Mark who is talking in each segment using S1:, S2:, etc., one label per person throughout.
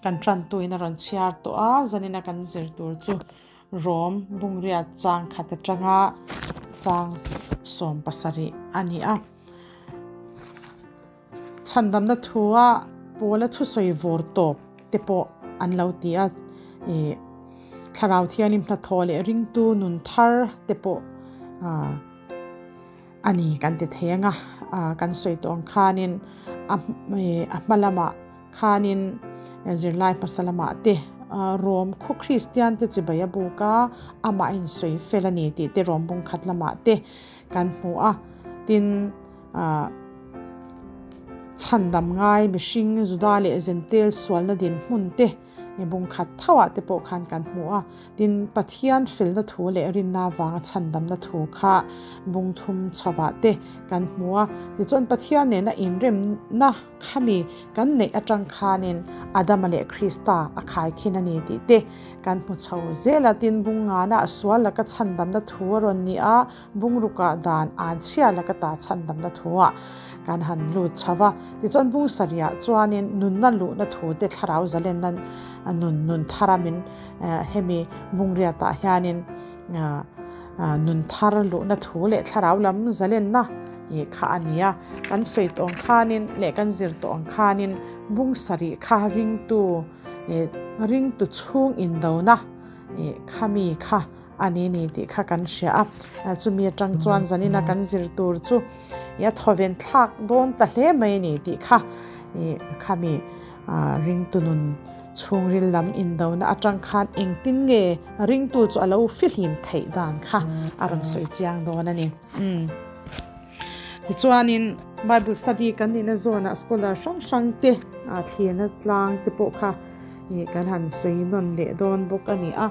S1: Kan tantuin a rawn chhiar tawh a, zanina kan zir tur chu Rom bungriat chang khat atanga chang 17 a ni a. Chhandamna thua Paula thusawi vawr tawp te pawh an lo ti a, ih Thlarau Thianghlim hnathawh leh ringtu nun thar te pawh a ni kan ti thei ang a, kan sawi tawh ang khanin a a hma lamah khanin zirlai hmasa lamah te Rom khaw Kristian te chibai a buk a, amah a insawi fel a ni tih te Rom bung khat lamah te kan hmu a, tin. Chhandam ngai mihring Juda leh Zentel sualna dinhmun te bung khat thauhah te pawh khan kan hmu a. Tin, Pathian felna thu leh rinna avanga chhandamna thu kha bung thum chhovah te kan hmu a. Tichuan, Pathian nena inremna khami kan neih atang khanin Adama leh Krista a khaikhin a ni tih te kan hmu chho zel a. Tin, bung ngana sual laka chhandamna thu a rawn ni a. Bungrukah dan an chhia laka ta chhandamna thuah kan han lut chho va. Tichuan bung sarihah chuanin nunna luhna thu te thlarau zalenna nun nun thara min hemi bungriatah hianin nun thar luhna thu leh thlarau lam zalenna kha a ni a. Kan sawi tawh ang khanin leh kan zir tawh ang khanin bung sarih kha ringtu ringtu chhung indona khami kha A ni ni tih kha kan hria a, chumi atang chuan zanina kan zir tur chu i a thawven thlak dawn ta hle mai a ni tih kha i khami ringtu nun chhungril lam indona atang khan engtin nge ringtu chu a lo fihlim theih dan kha a rawn sawi chiang dawn a ni. Tichuanin Bible study kan nihna zawnah scholar hrang hrang te thlirna tlang te pawh kha kan han sawi nawn leh dawn bawk a ni a.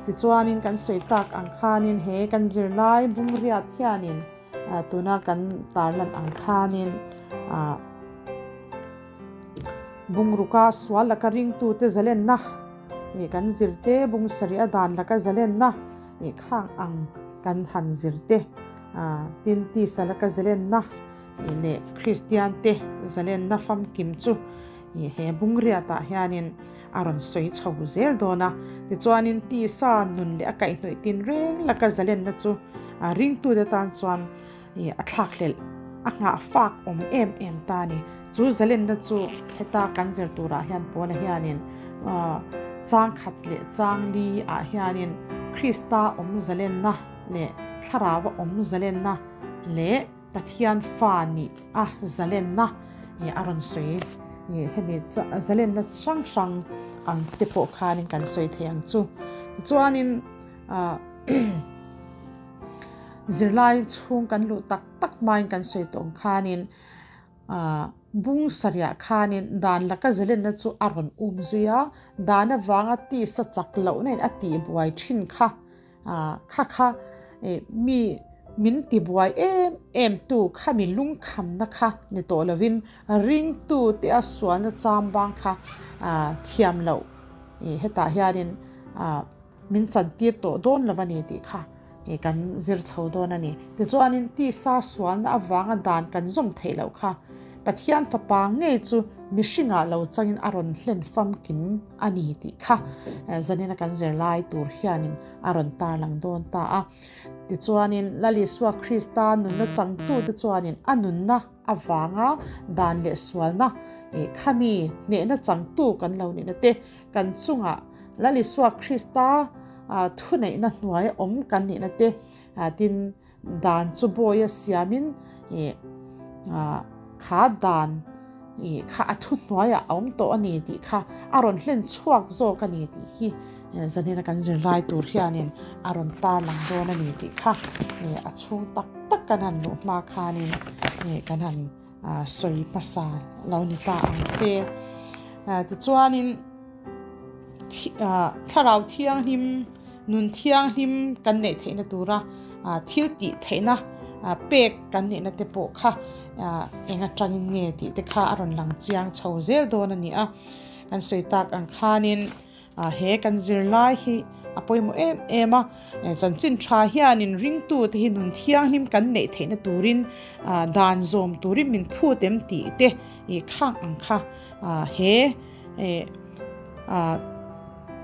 S1: Tichuanin kan sawi tak ang khanin he kan zirlai bungriat hianin tuna kan tarlan ang khanin bungruka sual laka ringtute zalenna kan zirte bung sarih a dan laka zalenna khang ang kan han zirte tin tisa laka zalenna leh Kristiante zalenna famkim chu He bungriatah hianin a rawn sawi chho zel dawn a, tichuanin tisa nun leh a kaihhnawih tinreng laka zalenna chu ringtute tan chuan a thlakhlelh, a nghahfak awm em em ta a ni. Chu zalenna chu heta kan zir turah hian Paula hianin chang khat leh chang li ah hianin Krista awm zalenna leh Thlarau a awm zalenna leh Pathian fa nih a zalenna a rawn sawi hemi zalenna hrang hrang ang te pawh khanin kan sawi thei ang chu. Tichuanin zirlai chhung kan luh tak tak hmain kan sawi tawh ang khanin bung sarihah khanin dan laka zalenna chu a rawn um zui a, dan avanga tisa chak lohna in a tihbuai thin kha. Kha kha mi min tibuai em em tu kha mi lungkhamna kha ni tawh lovin ringtu te a sualna chambang kha thiam loh hetah hianin min chantir tawh dawn lo a ni tih kha kan zir chho dawn a ni. Tichuanin tisa sualna avanga dan kan zawm theih loh kha Pathian fapa ngei chu mihringah lo changin a rawn hlen famkim a ni tih kha zanina kan zirlai tur hianin a rawn tarlang dawn ta a. Tichuanin Lal Isua Krista nunna changtute chuanin a nunna avanga dan leh sualna khami hnehna changtu kan lo nihna te, kan chungah Lal Isua Krista thuneihna hnuaia awm kan nihna te, tin Dan chu bawi a siamin ih kha dan ih kha a thuhnuaiah a awm tawh a ni tih kha a rawn hlen chhuak zawk a ni tih hi zanina kan zirlai tur hianin a rawn tarlang dawn a ni tih kha ih a chhung tak tak kan han luh hma khanin ih kan han sawi hmasa lo ni ta ang se. Tichuanin thlarau thianghlim Nun thianghlim kan neih theihna tura thil tih theihna pek kan nihna te pawh kha eng atangin nge tih te kha a rawn lang chiang chho zel dawn a ni a. Kan sawi tak ang khanin he kan zirlai hi a pawimawh em em a, chanchin tha hianin ringtu te hi nun thianghlim kan neih theihna turin dan zawm turin min phut em tih te khang ang kha he.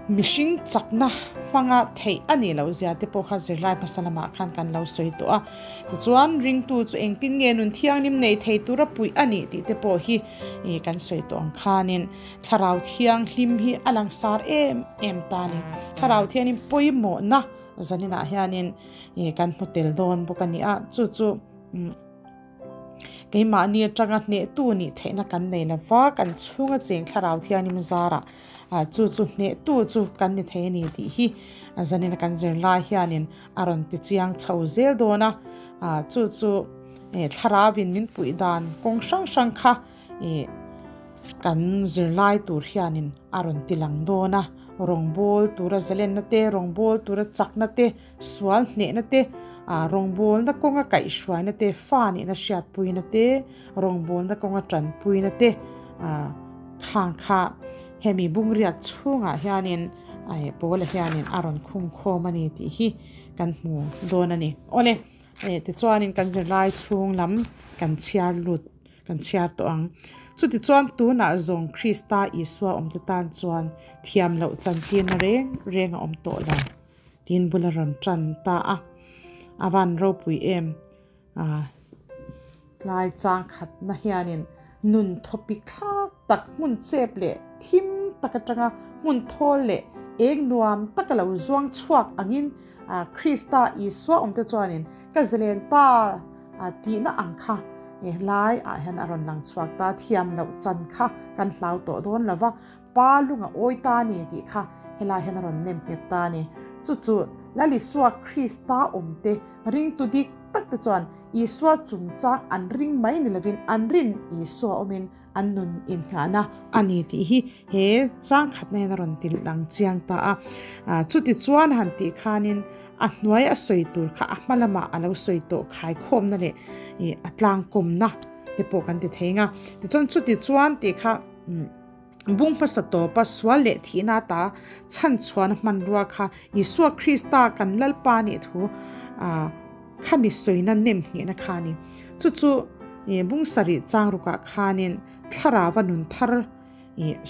S1: Mihring chakna hmanga theih a nih loh zia te pawh kha zirlai hmasa lamah khan kan lo sawi tawh a. Tichuan, ringtu chu engtin nge nun thianghlim nei thei tura puih a nih tih te pawh hi kan sawi tawh ang khanin Thlarau Thianghlim hi a langsar em em ta a ni. Thlarau Thianghlim pawimawhna zaninah hianin kan hmu tel dawn bawk a ni a, chu chu. Keimahni atanga hnehtu nih theihna kan nei lo va, kan chhunga cheng thlarau thianim zarah chu chu hnehtu chu kan ni thei a ni tih hi zanina kan zirlai hianin a rawn ti chiang chho zel dawn a. Chu chu thlarauin min puih dan kawng hrang hrang kha kan zirlai tur hianin a rawn ti lang dawn a. Rawngbâwl tura zalenna te, rawngbâwl tura chakna te, Sual hnehna te, rawngbawlna kawnga kaihhruaina te, fa nihna hriatpuina te, rawngbawlna kawnga tanpuina te khang kha hemi bungriat chhungah hianin Paula hianin a rawn khung khawm a ni tih hi kan hmu dawn a ni. Awle, tichuanin kan zirlai chhung lam kan chhiar lut kan chhiar tawh ang. Chutichuan tunah zawng Krista Isua awmte tan chuan thiam loh chantirna reng reng a awm tawh lo. Tin bul a rawn tan ta a, a van ropui em a, tlai chang khatna hianin nun thawpi thlak tak hmun chep leh thim tak atanga hmun thawl leh eng nuam taka lo zuang chhuak angin Krista Isua awmte chuanin ka zalen ta tihna ang kha helai ah hian a rawn lang chhuak ta, thiam loh chan kha kan hlau tawh dawn lova. Pa lung a awi ta a ni tih kha helai hian a rawn nem nghet ta a ni. Chu chu Lal Isua Krista awmte ringtu dik tak te chuan Isua chungchang an ring mai ni lovin an rin Isua awmin an nun inngahna a ni tih hi he changkhatna hian a rawn ti lang chiang ta a. Chuti chuan han tih khanin a hnuai a sawi tur kha a hma lamah a lo sawi tawh khaikhawmna leh a tlangkawmna te pawh kan ti thei ang a. Tichuan chuti chuan tih kha. Bung hmasa tawpa sual leh thihna ata chhanchhuahna hmanrua kha Isua Krista kan Lalpa nih thu khami sawina nem nghehna kha a ni. Chu chu bung sarih chang rukah khanin thlarauva nun thar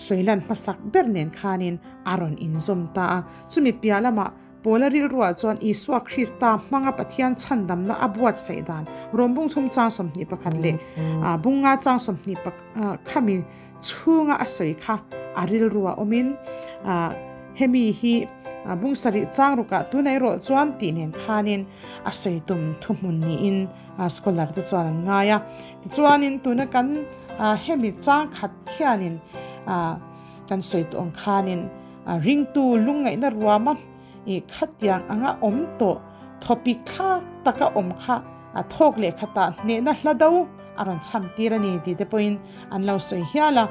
S1: sawilan hmasak ber nen khanin a rawn inzawm ta a. Chumi piah lamah Paula rilruah chuan Isua Krista hmanga Pathian chhandamna a buatsaih dan Rom bung thum chang 21 leh bung nga chang 20 khami chhunga a sawi kha a rilruah awmin hemi hi bung sarih chang rukah tuna erawh chuan tih nen khanin a sawi tum thuhmun niin scholar te chuan an ngai a. Tichuanin tuna kan hemi chang khat hianin kan sawi tawh ang khanin Ringtu lungngaihna ruama i khatiang anga awm tawh thawpik thlak taka awm kha a thawk leh khatah hnehna hla do a rawn chham tir a ni tih te pawhin an lo sawi hial a.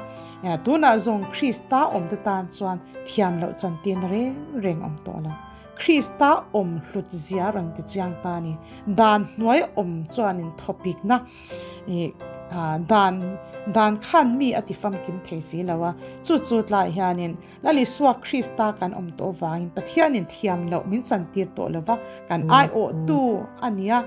S1: Tunah zawng Krista awmte tan chuan thiam loh chantirna reng reng awm tawh lo. Krista awm hlut zia a rawn ti chiang ta a ni. Dan hnuai awm chuanin thawpikna Dan dan khan mi a ti famkim thei si lo a, chu chu tlaiah hianin Lal Isua Krista kan awm tawh vangin Pathianin thiam loh min chantir tawh lo va, kan aiawhtu a nia.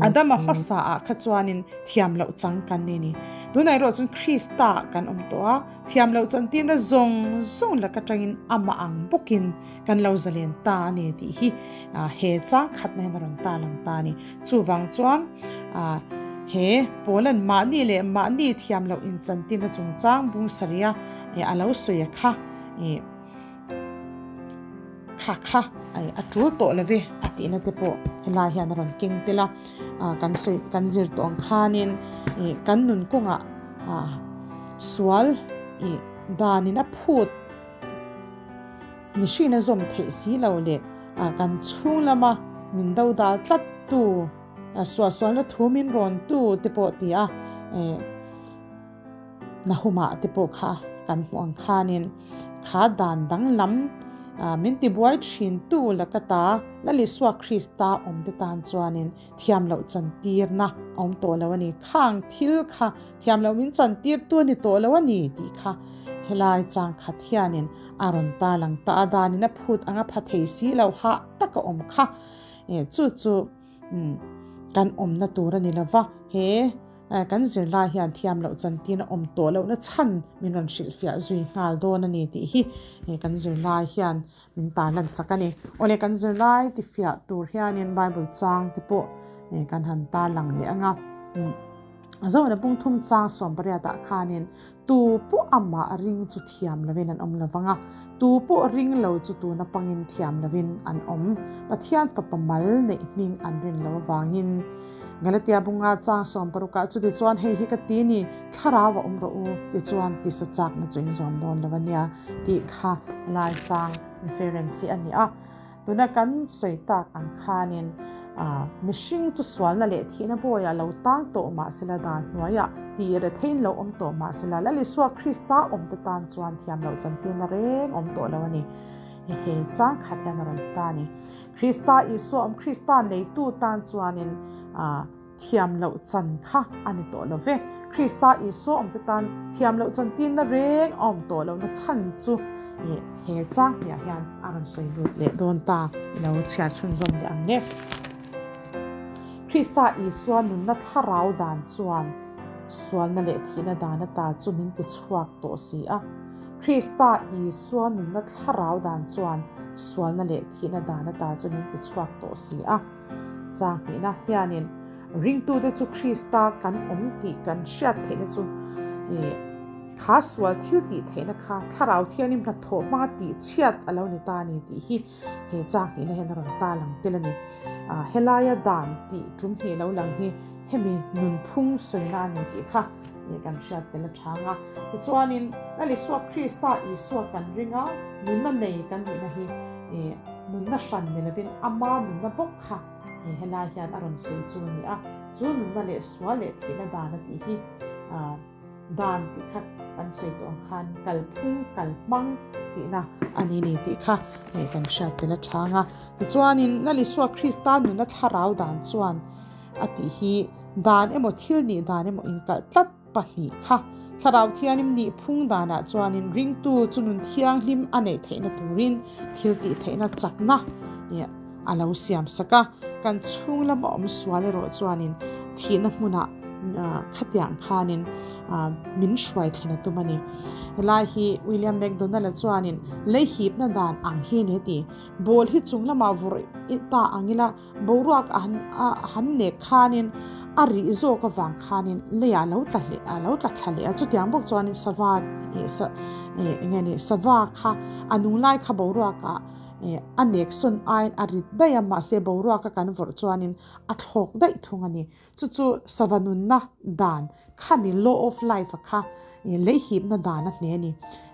S1: Adama hmasa ah kha chuanin thiam loh chang kan ni ni. Tunah erawh chuan Krista kan awm tawh a, thiam loh chantirna zawng zawng lak atangin amah ang bawkin kan lo zalen ta a ni tih hi he chang khatna hian a rawn ta lang ta a ni. Chuvang chuan he Paula'n mahni leh mahni thiam loh inchantirna chungchang bung sarih a a lo sawi a kha kha kha a tul tawh lo ve a tihna te pawh helai hian a rawn keng tel a, kan sawi kan zir tawh ang khanin kan nun kawngah sual danin a phut Mihring a zawm theih si lo leh kan chhung lama min do dal tlat tu, suahsualna thu min rawn tu te pawh ti a, Nahumah te pawh kha kan hmuh ang khanin kha dan danglam min tibuai thin tu laka ta Lal Isua Krista awm te tan chuanin thiam loh chantirna a awm tawh lo a ni. Khang thil kha thiam loh min chantir tu a ni tawh lo a ni tih kha helai chang khat hianin a rawn tarlang ta a, danin a phut anga pha thei si lo hah tak a awm kha. Chu chu kan awmna tur a ni lo va, he Kan zirlai hian thiam loh chantin a awm tawh lohna chhan min rawn hrilhfiah zui nghal dawn a ni tih hi kan zirlai hian min tarlan sak a ni. Awle kan zirlai tifiah tur hianin Bible chang te pawh kan han tarlang leh ang a. Zohna bung thum chang 18 ah khanin tu pawh amah ring chu thiam lovin an awm lovang a, tu pawh ring lo chu tuna pangin thiam lovin an awm. Pathian fapa mal neih hming an rin lo avangin. Galatia bunga chang 60 ah chutichuan hei hi ka ti ni, thlarau a awm rawh u tichuan tisa chakna chu inzawm dawn lo a nia tih kha lai chang reference hi a ni a. Tuna kan sawi tak ang khanin mihring chu sualna leh thihna bawiah lo tang tawh mah sela dan hnuaiah tih retheiin lo awm tawh mah sela Lal Isua Krista awmte tan chuan thiam loh chantirna reng awm tawh lo a ni. He chang khat hian a rawn ti ta a ni. Krista Isua awm Krista neitu tan chuanin thiam loh chan kha a ni tawh lo ve. Krista Isua awmte tan thiam loh chan tinna reng a awm tawh lohna chhan chu he chang hniah hian a rawn sawi lut leh dawn ta. I lo chhiar chhunzawm leh ang le. Krista Isua nunna thlarau dan chuan sualna leh thihna dan ata chu min ti chhuak tawh si a. Krista Isua nunna thlarau dan chuan sualna leh thihna dan ata chu min ti chhuak tawh si a. Chang hnihna hianin ringtute chu Krista kan awm tih kan hriat theihna chu kha sual thil tih theihna kha thlarau thianghlim hnathawh hmanga tih chhiat a lo ni ta a ni tih hi he chang hnihna hian a rawn ta lang tel a ni. Helaia dan tih tum hnih lo lang hi hemi nunphung sawina a ni tih kha kan hriat tel a chang a. Tichuanin Lal Isua Krista Isua kan ring a, nunna nei kan nihna hi Nunna hran ni lovin ama nunna bawk kha he helai hian a rawn sawi chu a ni a, chu nunna leh sual leh thihna dan a tih hi dan tih kha kan sawi tawh ang khan kalphung kalhmang tihna a ni ni tih kha kan hriat tel a chang a. Tichuanin Lal Isua Krista nunna thlarau dan chuan a tih hi dan emaw thil nih dan emaw inkalh tlat 2 kha Thlarau Thianghlim nih phung danah chuanin ringtu chu nun thianghlim a neih theihna turin thil tih theihna chakna a lo siam sak a. Kan chhung lama awm sual erawh chuanin thihna hmunah khatiang khanin min hruai thlen a tum a ni. Helai hi William McDonald-a chuanin lei hipna dan ang hi a ni a ti. Ball hi chung lamah vawrh ta ang ila Boruak a han nek khanin a rih zawk avang khanin leiah lo tla hle a lo tla thla leh a chutiang bawk chuanin sava ih sa ih eng nge ni sava kha a nung lai kha boruakah ih a nek sawn aiin a rit daih a mahse boruaka kan vawrh chuanin a thlawk daih thung a ni chu chu sava nunna dan khami law of life a kha ih lei hipna dan a hne a ni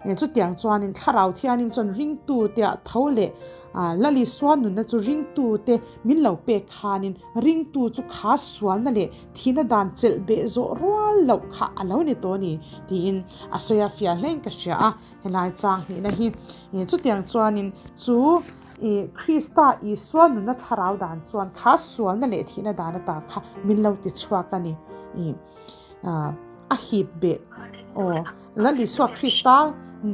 S1: ih chutiang chuanin thlarau thianin chuan ringtu te ah tho leh ah Lal Isua nunna chu ringtu te min lo pek khanin ringtu chu kha sualna leh thihna dan chelh beh zawh rual loh kha a lo ni tawh a ni tiin a sawi a fiah hlein ka hria a helai chang hnihna hi ih chutiang chuanin chu ih Krista Isua nunna thlarau dan chuan kha sualna leh thihna dan ata kha min lo ti chhuak a ni ih ah a hip beh aw Lal Isua Krista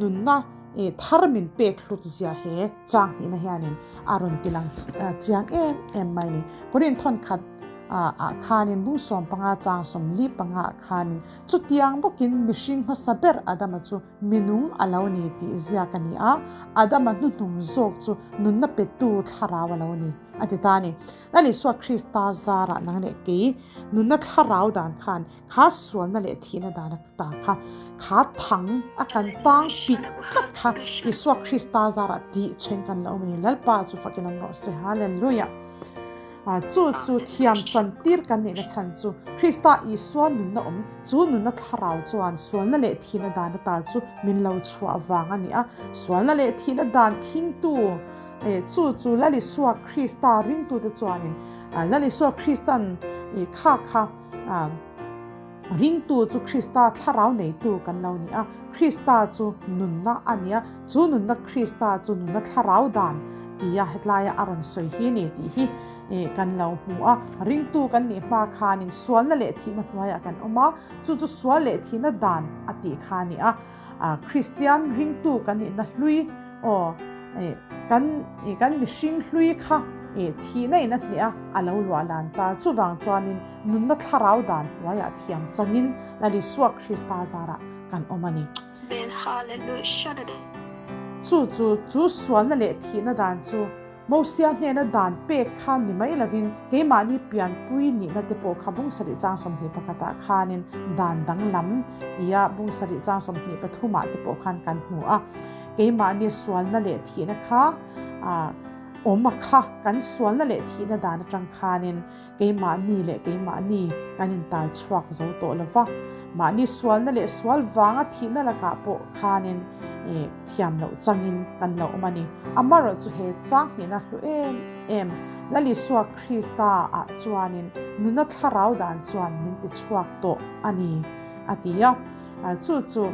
S1: nunna ih thar min pek hlut zia he chang hnihna hianin a rawn ti lang chiang em em mai a ni. Korin thawnkhat ah khanin bung 15 chang 45 ah khanin chutiang bawkin mihring hmasa ber Adama chu Minung a lo ni tih ziak a ni a, Adama hnuhnung zawk chu nunna petu thlarau a lo ni, a ti ta a ni. Lal Isua Krista zarah nang leh kei nunna thlarau dan khan kha sualna leh thihna dan a ta kha, kha thang a kan tang pik tlat kha Isua Krista zarah tih chhen kan lo awm a ni. Lalpa chu fakin awm rawh se. Hallelujah! Chu chu thiam chantir kan nihna chhan chu Krista Isua nunna awm, chu nunna thlarau chuan sualna leh thihna dan ata chu min lo chhuah vang a ni a. Sualna leh thihna dan khingtu chu chu Lal Isua Krista ringtute chuanin Lal Isua Kristan kha kha ringtu chu Krista thlarau neitu kan lo ni a. Krista chu nunna a ni a, chu nunna Krista chu nunna thlarau dan tia hetlaia a rawn sawi hi ni tih hi kan lo hmu a. Ringtu kan nih hma khanin sualna leh thihna hnuaiah kan awm a, chu chu sual leh thihna dan a tih kha a ni a. Kristian ringtu kan nihna hlui aw kan kan mihring hlui kha. Thihna in a hneh a, a lo luah lan ta. Chuvang chuanin nunna thlarau dan hnuaiah thiam changin Lal Isua Krista zarah kan awm a ni. Chu chu chu sualna leh thihna dan chu Mosia hnena dan pek kha ni mai lovin keimahni pianpui nihna te pawh kha bung sarih chang 21 ah khanin dan danglam tia bung sarih chang 23 ah te pawh khan kan hmu a. Keimahni sualna leh thihna kha awm a kha kan sualna leh thihna dan atang khanin keimahni leh keimahni kan intal chhuak zo tawh lo va, mahni sualna leh sual vanga thihna lakah pawh khanin thiam loh changin kan lo awm a ni. Amaherawhchu he chang hnihna hlu em em Lal Isua Krista ah chuanin nuna thlarau dan chuan min ti chhuak tawh a ni a ti a, chu chu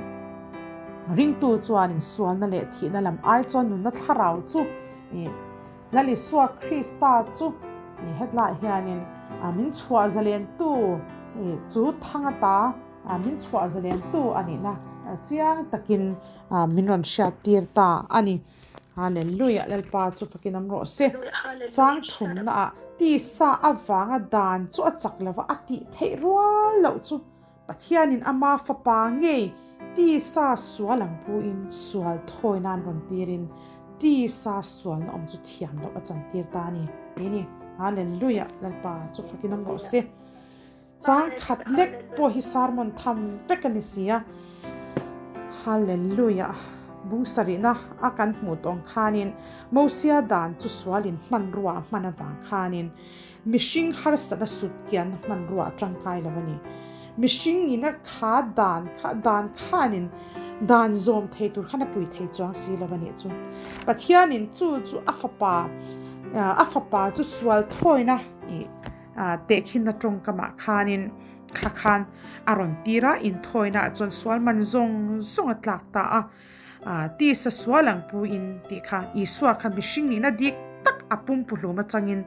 S1: Ringtu chuanin sualna leh thihna lam ai chuan nunna thlarau chu Lal Isua Krista chu hetlaiah hianin min chhuah zalentu chu thang ata min chhuah zalentu a nihna chiang takin min rawn hriattir ta a ni. Hallelujah Lalpa chu fakin awm rawh se. Chang thumnaah tisa avanga dan chu a chak lova a tih theih rual loh chu Pathianin ama fapa ngei tisa sual ang puin sual thawi nan rawn tirin tisa sualna awm chu thiam loh a chantir ta a ni. Tih a ni. Hallelujah! Lalpa chu fakin awm rawh se. Chang khat lek pawh hi sermon tham vek a ni si a. Hallelujah! Bung sarihna a kan hmuh tawh ang khanin Mosia dan chu sualin hmanrua a hman avang khanin Mihring harsatna sut kianna hmanrua a tangkai lo a ni. Mihring in a kha dan kha dan khanin dan zawm thei tur khan a pui thei chuang si lo a nih chu. Pathianin chu chu a fapa a fapa chu sual thawina ih tehkhinna tawngkamah khanin kha khan a rawn tir a, inthawina ah chuan sual man zawng zawng a tlak ta a. Tisa sual ang puin tih kha Isua kha mihring nihna dik tak a pumpuhlum atangin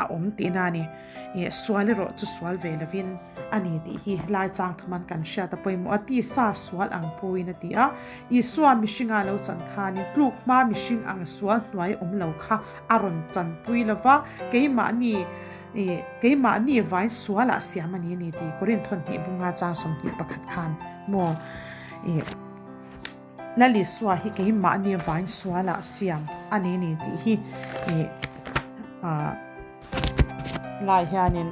S1: a awm tihna a ni. Sual erawh chu sual ve lovin a ni tih hi helai chang thuman kan hriat a pawimawh a. Tisa sual ang puin a ti a, Isua mihringa lo chan khanin tluk hma mihring ang sual hnuai awm lo kha a rawn chanpui lova, keimahni keimahni vain sualah siam a ni a ni tih Korinthon hnih bunga chang 21 khan maw. Lal Isua hi keimahni vain sualah siam a ni ni tih hi ih ah lai hianin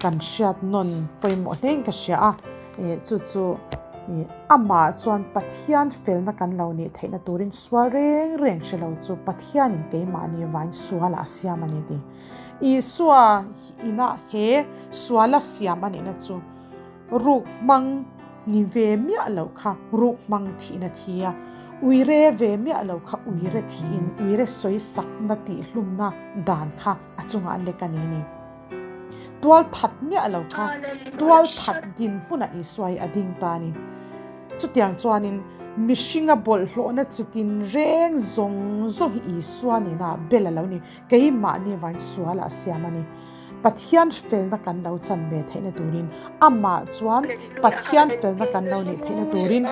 S1: kan hriat nawn pawimawh hlein ka hria a ih chu chu ih amah chuan Pathian felna kan lo nih theihna turin sual reng reng hre lo chu Pathianin keimahni vain sualah siam a ni tih Isua inah he suala siam a nihna chu. Ruk hmang ni ve miah loh kha ruk hmang thihna thi a, uire ve miah loh kha uire thihin uire sawi sakna tihhlumna dan kha a chungah lek a ni ni. Tual that miah loh kha tual that dinhmunah Isua hi a ding ta a ni. Chutiang chuanin mihringa bawlhhlawhna chitin reng zawng zawng hi Isua nena bel a lo ni, keimahni vain sualah a siam a ni. Pathian felna kan lo chan ve theihna turin amah chuan Pathian felna kan lo neih theihna turin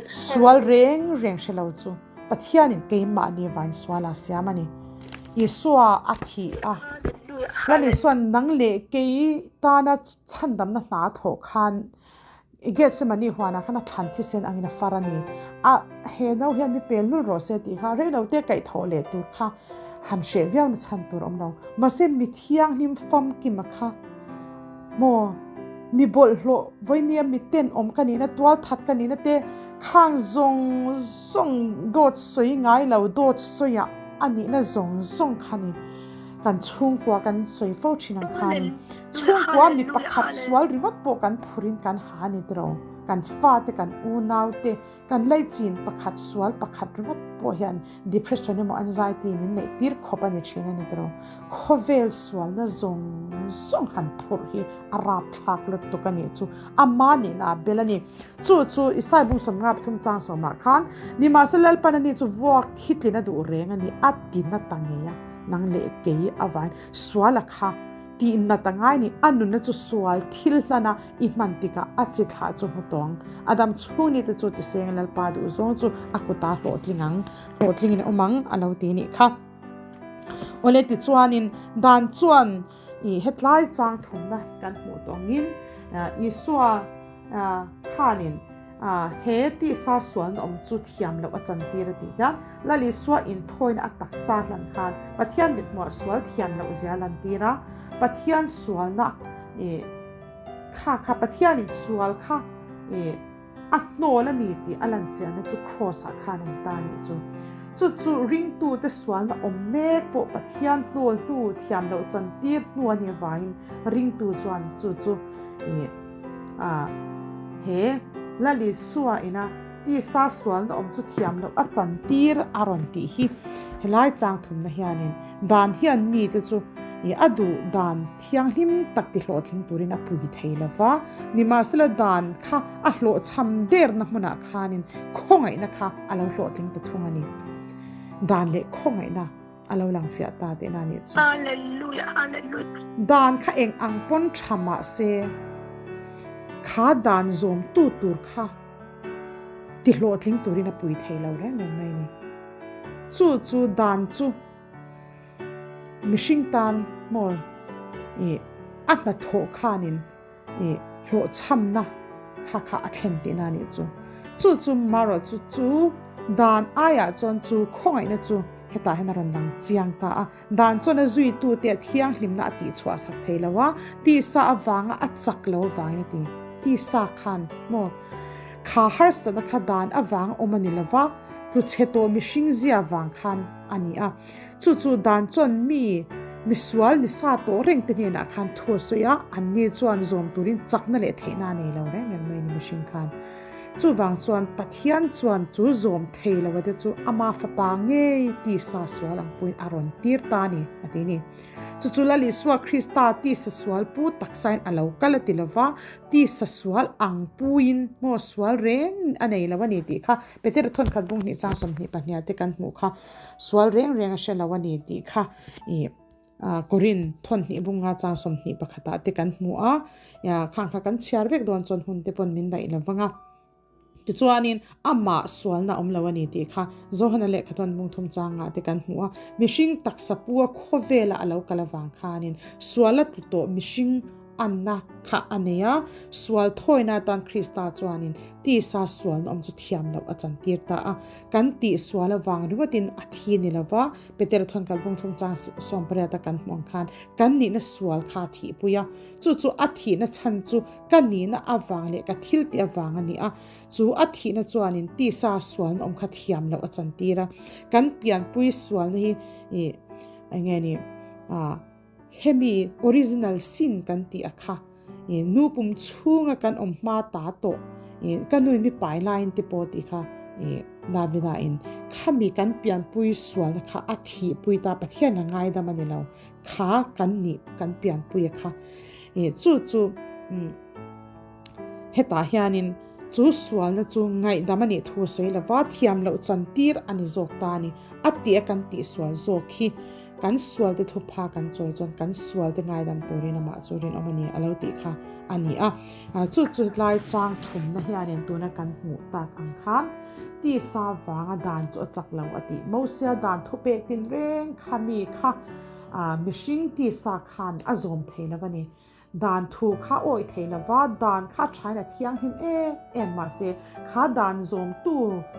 S1: sual reng reng hre lo chu Pathianin keimahni vain suala siam a ni. Isua a thih a, Lal Isua'n nang leh kei tana chhandamna hna a thawh khan Gethsemane huanah khan a thlan thisen angin a far a ni. A he no hian mi pel lul rawh se tih kha reilo te kaihthawh leh tur kha han hreh viau na chhan tur awm lo. Mahse mi thianghlim famkima kha maw mi bawlhhlawh vawinia mi tenawm ka nihna tual that ka nihna te khang zawng zawng dawt sawi ngai lo dawt sawiah a nihna zawng zawng kha ni. Kan chhungkua kan sawi fo thin ang khanin chhungkua mi pakhat sual ringawt pawh kan phurin kan ha a ni tiro. Kan fate kan unau te kan laichin pakhat sual pakhat ringawt pawh hian depression emaw anxiety min neih tir khawp a ni thin a ni tiro. Khawvel sualna zawng zawng han phurh hi a rap thlak lutuk a nih chu ama nihna a bel a ni. Chu chu Isai bung sawmnga pathum chang sawmah khan nimahse Lalpan ani chu vuak thitlin a duh reng a ni a ti na ta ngei a. Nang leh kei avain sual a kha tih nat a ngai ni. A nunna chu sual thil hlana i hman tikah a chi thlah chu hmu tawng. A dam chhung ni te chu tiseng Lalpa duh zawng chu a kuta hlawhtling ang, hlawhtlingin a awm ang a lo ti nih kha. Awle tichuanin dan chuan i hetlai chang thumna kan hmuh tawh angin Isua khanin he tisa sualna awm chu thiam loh a chantir a tih hian Lal Isua inthawina a taksa hlan khan Pathian mithmuah sual thiam loh zia a lantir a, Pathian sualna i kha kha Pathianin sual kha i A hnawl a ni tih a lanchiahna chu Kraws-ah khan an ta a nih chu. Chu chu ringtute sualna awm mek pawh Pathian hnawl hnu thiam loh chantir hnu a nih avangin ringtu chuan chu chu ih a he Lal Isua ina tisa sualna awm chu thiam loh a chantir a rawn tih hi helai chang thumna hianin dan hian mite chu ih a duh dan Thianghlim tak ti hlawhtling turin a pui thei lo va, nimahsela dan kha a hlawhchham derna hmunah khanin khawngaihna kha a lo hlawhtling ta thung a ni. Dan leh khawngaihna a lo lang fiah ta tihna a nih chu.
S2: Hallelujah, hallelujah.
S1: Dan kha eng ang pawn tha mah se, kha dan zawmtu tur kha ti hlawhtling turin a pui thei lo reng reng mai a ni. Chu chu dan chu. Mihring tan maw ih a hnathawh khanin ih hlawhchhamna kha kha a thlen tihna a nih chu. Chu chu marawh chu chu dan aiah chuan chu khawngaihna chu hetah hian a rawn lang chiang ta a. Dan chuan a zuitute a thianghlimna a tihchhuah sak thei lo a, tisa avanga a chak lo avangin a ti. Tisa khan maw kha harsatna kha dan avanga awm a ni lo va, tluchhe tawh mihring zia vang khan a ni a. Chu chu dan chuan mi misual ni sa tawh reng te hnenah khan thu a sawi a, anni chuan zawm turin chakna leh theihna a nei lo reng reng mai a ni mihring khan. Chuvang chuan Pathian chuan chu zawm thei lo a te chu ama fapa ngei tisa sual ang puiin a rawn tir ta a ni a ti a ni. Chu chu Lal Isua Krista tisa sual pu taksain a lo kal a ti lo va, tisa sual ang puiin maw sual reng a nei lo a ni tih kha Petera thawnkhat bung hnih chang 22 te kan hmuh kha. Sual reng reng a hre lo a ni tih kha ih Korin thawn hnih bunga chang 21 ah te kan hmu a, khang kha kan chhiar vek dawn chuan hun te pawn min daih lo vang a. Tichuanin amah sualna awm lo a ni tih kha Johana lehkha thawn bung thum changah te kan hmu a, mihring taksa pua khawvela a lo kal avang khanin sual a tlu tawh mihring Anna kha a nei a, sual thawina atan Krista chuanin tisa sualna awm chu thiam loh a chantir ta a. Kan tih sual avang ringawtin a thi ni lo va, Petera thawn kalpung thum chang 18 a kan hmuh ang khan kan nihna sual kha a thihpui a. Chu chu a thihna chhan chu ka nihna avang leh ka thil tih avang a ni a. Chu a thihna chuanin tisa sualna awm kha thiam loh a chantir a. Kan pianpui sualna hi ih eng nge ni ah. Hemi original sin kan tih a kha i nu pum chhunga kan awm hma ta tawh i ka nu in mi pai laiin te pawh tih kha i Davida in khami kan pianpui sualna kha a thihpui ta Pathian a ngaidam a ni lo kha kan nih kan pianpui a kha i chu chu hetah hianin chu sualna chu ngaihdam a nih thu a sawi lova thiam loh chantir a ni zawk ta a ni a tih a kan tih sual zawk hi Kan sualte thupha kan chawi chuan kan sualte ngaidam turin amah chu rinawm a ni a lo tih kha a ni a. Chu chu tlai chang thumna hianin tuna kan hmuh tak ang khan tisa vanga dan chu a chak lo a tih. Mosia dan thupek tinreng kha mi kha mihring tisa khan a zawm thei lo a ni. Dan thu kha awih thei lova, dan kha thain a thianghlim em em mahse kha dan zawmtu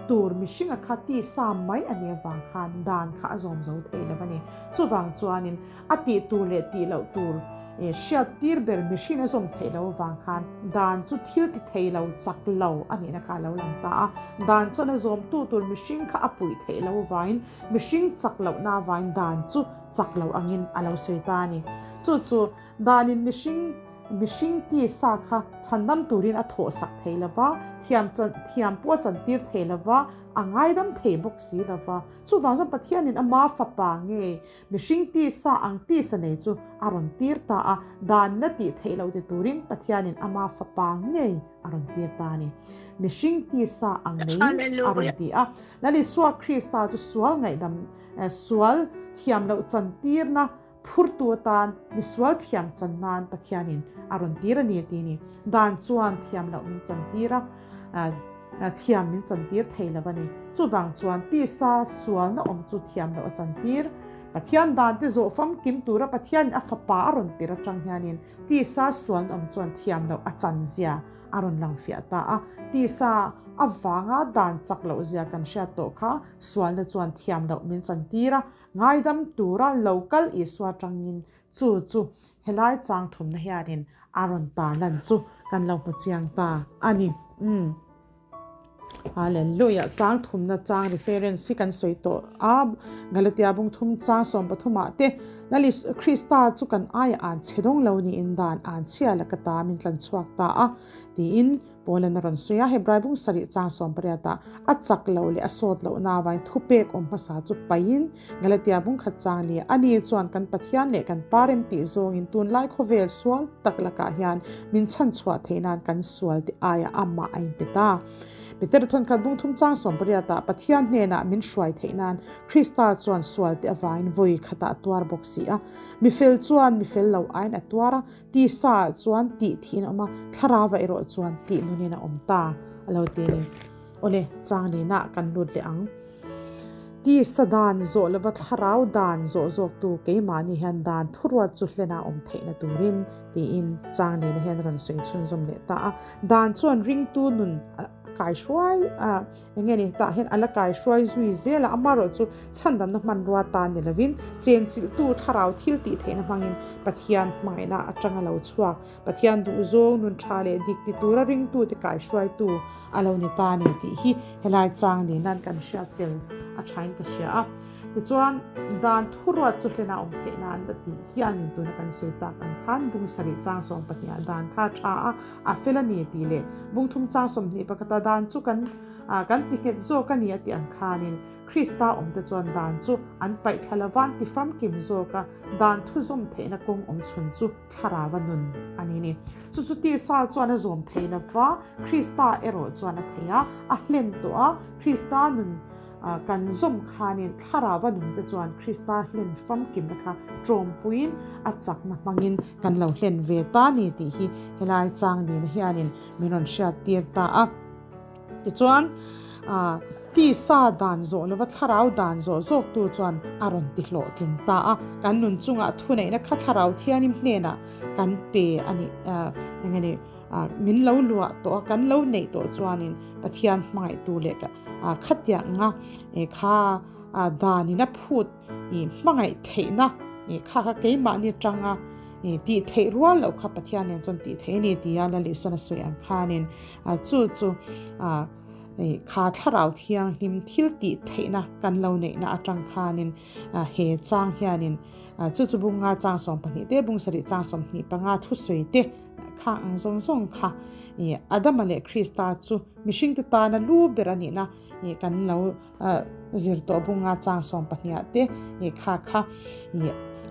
S1: tur mihringa kha tisa mai a nih avang khan dan kha a zawm zo thei lo a ni. Chuvang chuanin a tih tur leh tih loh tur hriat tir ber mihring a zawm theih loh avang khan dan chu thil ti thei lo chak lo a nihna kha a lo lang ta a. Dan chuan a zawmtu tur mihring kha a puih theih loh avangin mihring chak lohna avangin dan chu chak lo angin a lo sawi ta a ni. Chu chu Danin mihring mihring tisa kha chhandam turin a thawhsak thei lo va, thiam chan thiam pawh a chantir thei lo va, a ngaidam thei bawk si lo va. Chuvang chuan Pathianin ama fapa nge mihring tisa ang tisa nei chu a rawn tir ta a, danna tih theih loh ti turin Pathianin ama fapa ngei a rawn tir ta a ni. Mihring tisa ang neiin a rawn ti a. Lal Isua Krista chu sual ngaihdam sual thiam loh chantirna Phurtu atan misual thiam chan nan Pathianin a rawn tir a ni a ti ni. Dan chuan thiam loh min chan tir a, thiam min chan tir thei lo a ni. Chuvang chuan tisa sualna awm chu thiam loh a chan tir. Pathian dante zawh famkim tura Pathianin a Fapa a rawn tir atang hianin tisa sualna awm chuan thiam loh a chan zia a rawn lang fiah ta a. Tisa avanga dan chak loh zia kan hriat tawh kha sualna chuan thiam loh min chan tir a, ngaidam tura lo kal Isua atangin chu chu helai chang thumna hianin a rawn tarlan chu kan lo hmu chiang ta a ni. Umm. Hallelujah! Chang thumna chang reference hi kan sawi tawh a, Galatia bung thum chang 13 ah te Lal Isu Krista chu kan aiah an chhe dawng lo niin dan an chhia la ka ta min tlan chhuak ta a tiin Paulan a rawn sawi a, Hebrai bung sarih chang 18 ah a chak loh leh a sawt lohna avangin thupek awm hmasa chu paihin Galatia bung khat chang ni ani chuan kan Pathian leh kan Pa rem tih zawngin tunlai khawvel sual tak lakah hian min chhan chhuah theih nan kan sual te aiah amah a inpe ta. Peter thawnkhat bung thum chang 18 ah Pathian hnenah min hruai theih nan Krista chuan sual te avangin vawi khatah a tuar bawk si a. Mifel chuan mifel lo aiin a tuar a, tisa ah chuan tih thiin a awm a, thlarau ah erawh chuan tih nunin a awm ta a lo ti a ni. Awle, chang linah kan lut leh ang. Tisa dan zawh lova thlarau dan zawh zawktu keimahni hian dan thuruat chu hlena awm theihna turin tiin chang nena hian a rawn sawi chhunzawm leh ta a. Dan chuan ringtu nun a kaihruai a, eng nge ni tah hian a la kaihruai zui zel a, amaherawhchu chhandamna hmanrua tan ni lovin chenchilhtu thlarau thil tih theihna hmangin Pathian hmangaihna atanga lo chhuak Pathian duhzawng nun tha leh dik ti tura ringtute kaihruaitu a lo ni ta a ni tih hi helai chang nen kan hriat tel a thain ka hria a. Tichuan, dan thuruat chu hlena awm theih nan a tih hianin tuna kan sawi tak ang khan bung sarih chang 12 ah dan kha a tha a, a fel a ni tih leh bung thum chang 21 a dan chu kan kan ti nghet zawk a ni a tih ang khanin Krista awmte chuan dan chu an paih thla lova an ti famkim zawk a, dan thuzawm theihna kawng awm chhun chu thlarau a nun a ni ni. Chu chu tisa chuan a zawm thei lo va, Krista erawh chuan a thei a, a hlen tawh a, Krista nun kan zawm khanin thlarau a nunte chuan Krista hlen famkimna kha tawmpuiin a chakna hmangin kan lo hlen ve ta ni tih hi helai chang nena hianin min rawn hriattir ta a. Tichuan, tisa dan zawh lova thlarau dan zawh zawktu chuan a rawn ti hlawhtling ta a. Kan nun chungah thuneihna kha thlarau thianim hnenah kan pe a ni, eng nge ni, min lo luah tawh a, kan lo neih tawh chuanin Pathian hmangaihtu leh khatianga kha danin a phut hmangaih theihna kha kha keimahni atanga tih theih rual loh kha Pathian nen chuan tih theih a ni tia Lal Isuan a sawi ang khanin chu chu kha thlarau thianghlim thil tih theihna kan lo neihna atang khanin he chang hianin chu chu bunga chang 12 te bung sarih chang 25 thusawi te kha ang zawng zawng kha Adama leh Krista chu mihringte tana lu ber a nihna kan lo zir tawh bunga chang 12 ah te kha kha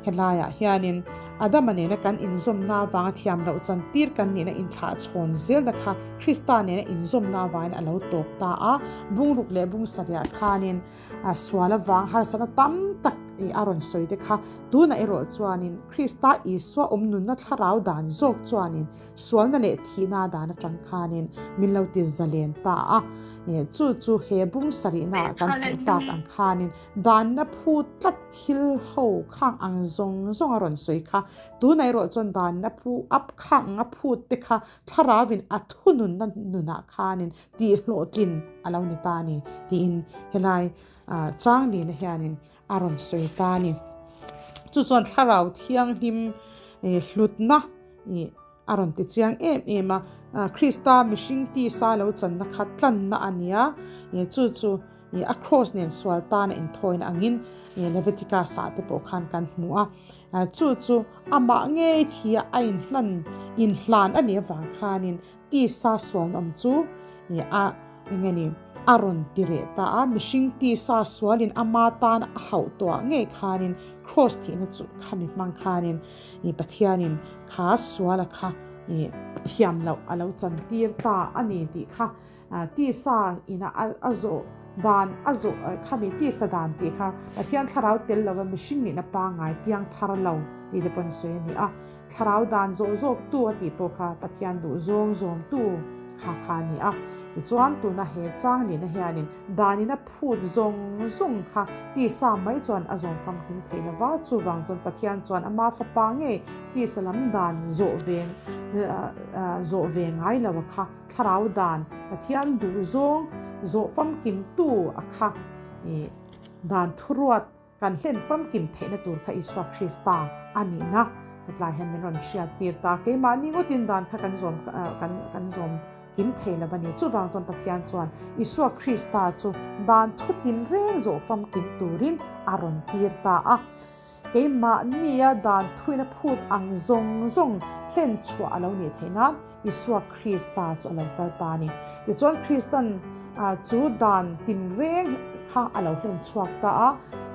S1: helaiah hianin Adama nena kan inzawmna avanga thiam loh chan tir kan nihna inthlah chhawn zelna kha Krista nena inzawmna avangin a lo tawp ta a, bungruk leh bung sarihah khanin sual avang harsatna tam tak a rawn sawi te kha tunah erawh chuanin Krista Isua awm nunna thlarau dan zawk chuanin sualna leh thihna dan atang khanin min lo ti zalen ta a. Chu chu he bung sarihna kan hmuh tak ang khanin danna phu tlat thil ho khang ang zawng zawng a rawn sawi kha. Tunah erawh chuan danna phu up khang anga phut te kha thlarauin a thununna nunah khanin tihhlawhtlin a lo ni ta a ni tiin helai chang nena hianin a rawn sawi ta a ni. Chu chuan thlarau thianghlim hlutna A rawn ti chiang em em a, Krista mihring tisa lo channa kha tlanna a ni a, chu chu a kraws nen sual tana inthawina angin Leviticus ah te pawh khan kan hmu a, chu chu amah ngei thia a inhlan inhlan a nih avang khanin tisa sualnawm chu a eng nge ni a rawn ti reh ta a, mihring tisa sualin ama tan a hauh tawh ngei khanin kraws thihna chu khami hmang khanin Pathianin Kha suala kha i thiam loh a lo chantir ta a ni tih kha tisa ina a zawh dan a zawh khami tisa dan tih kha Pathian thlarau tel lova mihring nihna pangngai piang thar lo tih te pawh an sawi a ni a. Thlarau dan zawh zawktu a tih pawh kha Pathian duh zawng zawmtu Kha kha a ni a. Tichuan, tuna he chang nihna hianin danin a phut zawng zawng kha tisa mai chuan a zawm famkim thei lo va, chuvang chuan Pathian chuan ama fapa ngei tisa lam dan zawh ve zawh ve ngai lo a kha thlarau dan Pathian duh zawng zawh famkimtu a kha dan thuruat Kan hlen famkim theihna tur kha Isua Krista a nihna hetlai hian min rawn hriat tir ta. Keimahni ngawtin dan kha kan zawm kan kan zawm kim thei lo a ni. Chuvang chuan Pathian chuan Isua Krista chu dan thutin reng zawh famkim turin a rawn tir ta a. Keimahnia dan thuin a phut ang zawng zawng hlen chhuah a lo nih theih nan Isua Krista chu a lo kal ta a ni. Tichuan Kristan chu dan tinreng kha a lo hlen chhuak ta a,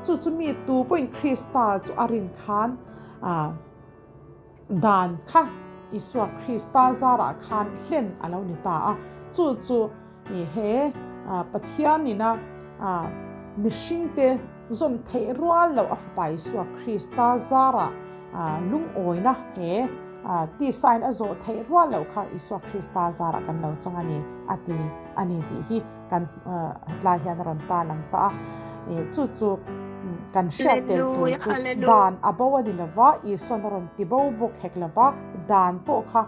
S1: chu chu mi tu pawhin Krista chu a rin khan dan kha Isua Krista zarah khan hlen a lo ni ta a. Chu chu he Pathianina mihringte zawm theih rual loh a fapa Isua Krista zarah lungawina he Tisain a zawh theih rual loh kha Isua Krista zarah kan lo chang a ni a ti a ni tih hi kan hetlai hian a rawn ta lang ta a. Chu chu kan hriat tel tur chu dan a bo a ni lo va, Isuan a rawn ti bo bawk hek lo va, dan pawh kha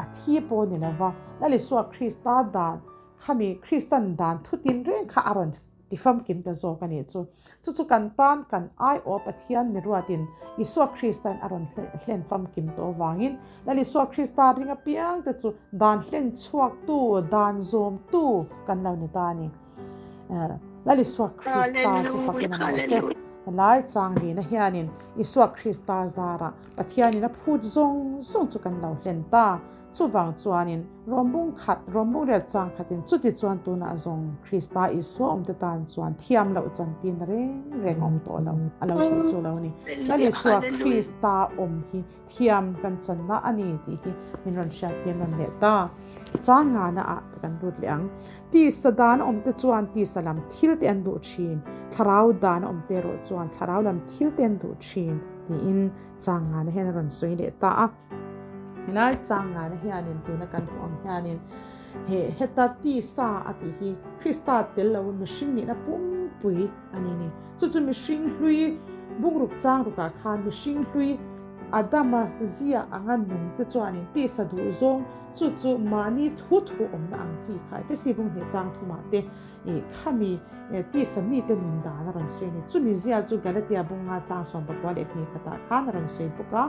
S1: a thi pawh a ni lo va. Lal Isua Krista dan khami Kristan dan thutin reng kha a rawn Ti famkim ta zawk a nih chu. Chu chu kan tan kan aiawh Pathian miruatin Isua Kristain a rawn hlen famkim tawh avangin Lal Isua Krista ring apiang te chu dan hlen chhuaktu, dan zawmtu kan lo ni ta a ni. Lal Isua Krista chu fakin a rawh se. Helai chang lina hianin Isua Krista zarah Pathianin a phut zawng zawng chu kan lo hlen ta. Chuvang chuanin rawngbung khat, rawngbung rel chang khatin chuti chuan tunah zawng Krista Isua awmte tan chuan thiam loh chantin reng reng awm tawh lo a lo tih chu lo ni. Lal Isua Krista awm hi thiam kan channa a ni tih hi min rawn hriattir nawn leh ta. Chang ngana ah kan lut leh ang. Tisa dan a awmte chuan tisa lam thil te an duh thin, thlarau dan a awmte erawh chuan thlarau lam thil te an duh thin tiin chang ngana hian a rawn sawi leh ta a. Helai chang ngaina hianin tuna kan hmuh ang hianin he heta tisa a tih hi Krista tel lo mihring nihna pumpui a ni ni. Chu chu mihring hlui bungruk chang rukah khan mihring hlui Adama zia anga nung te chuanin tisa duh zawng chu chu mahni thu thu awmna ang chi kha Efesi bung hnih chang thumah te I khami tisa mite nun dan a rawn sawi a ni. Chumi zia chu Galatia bunga chang 14 leh hnih khatah khan a rawn sawi bawk a.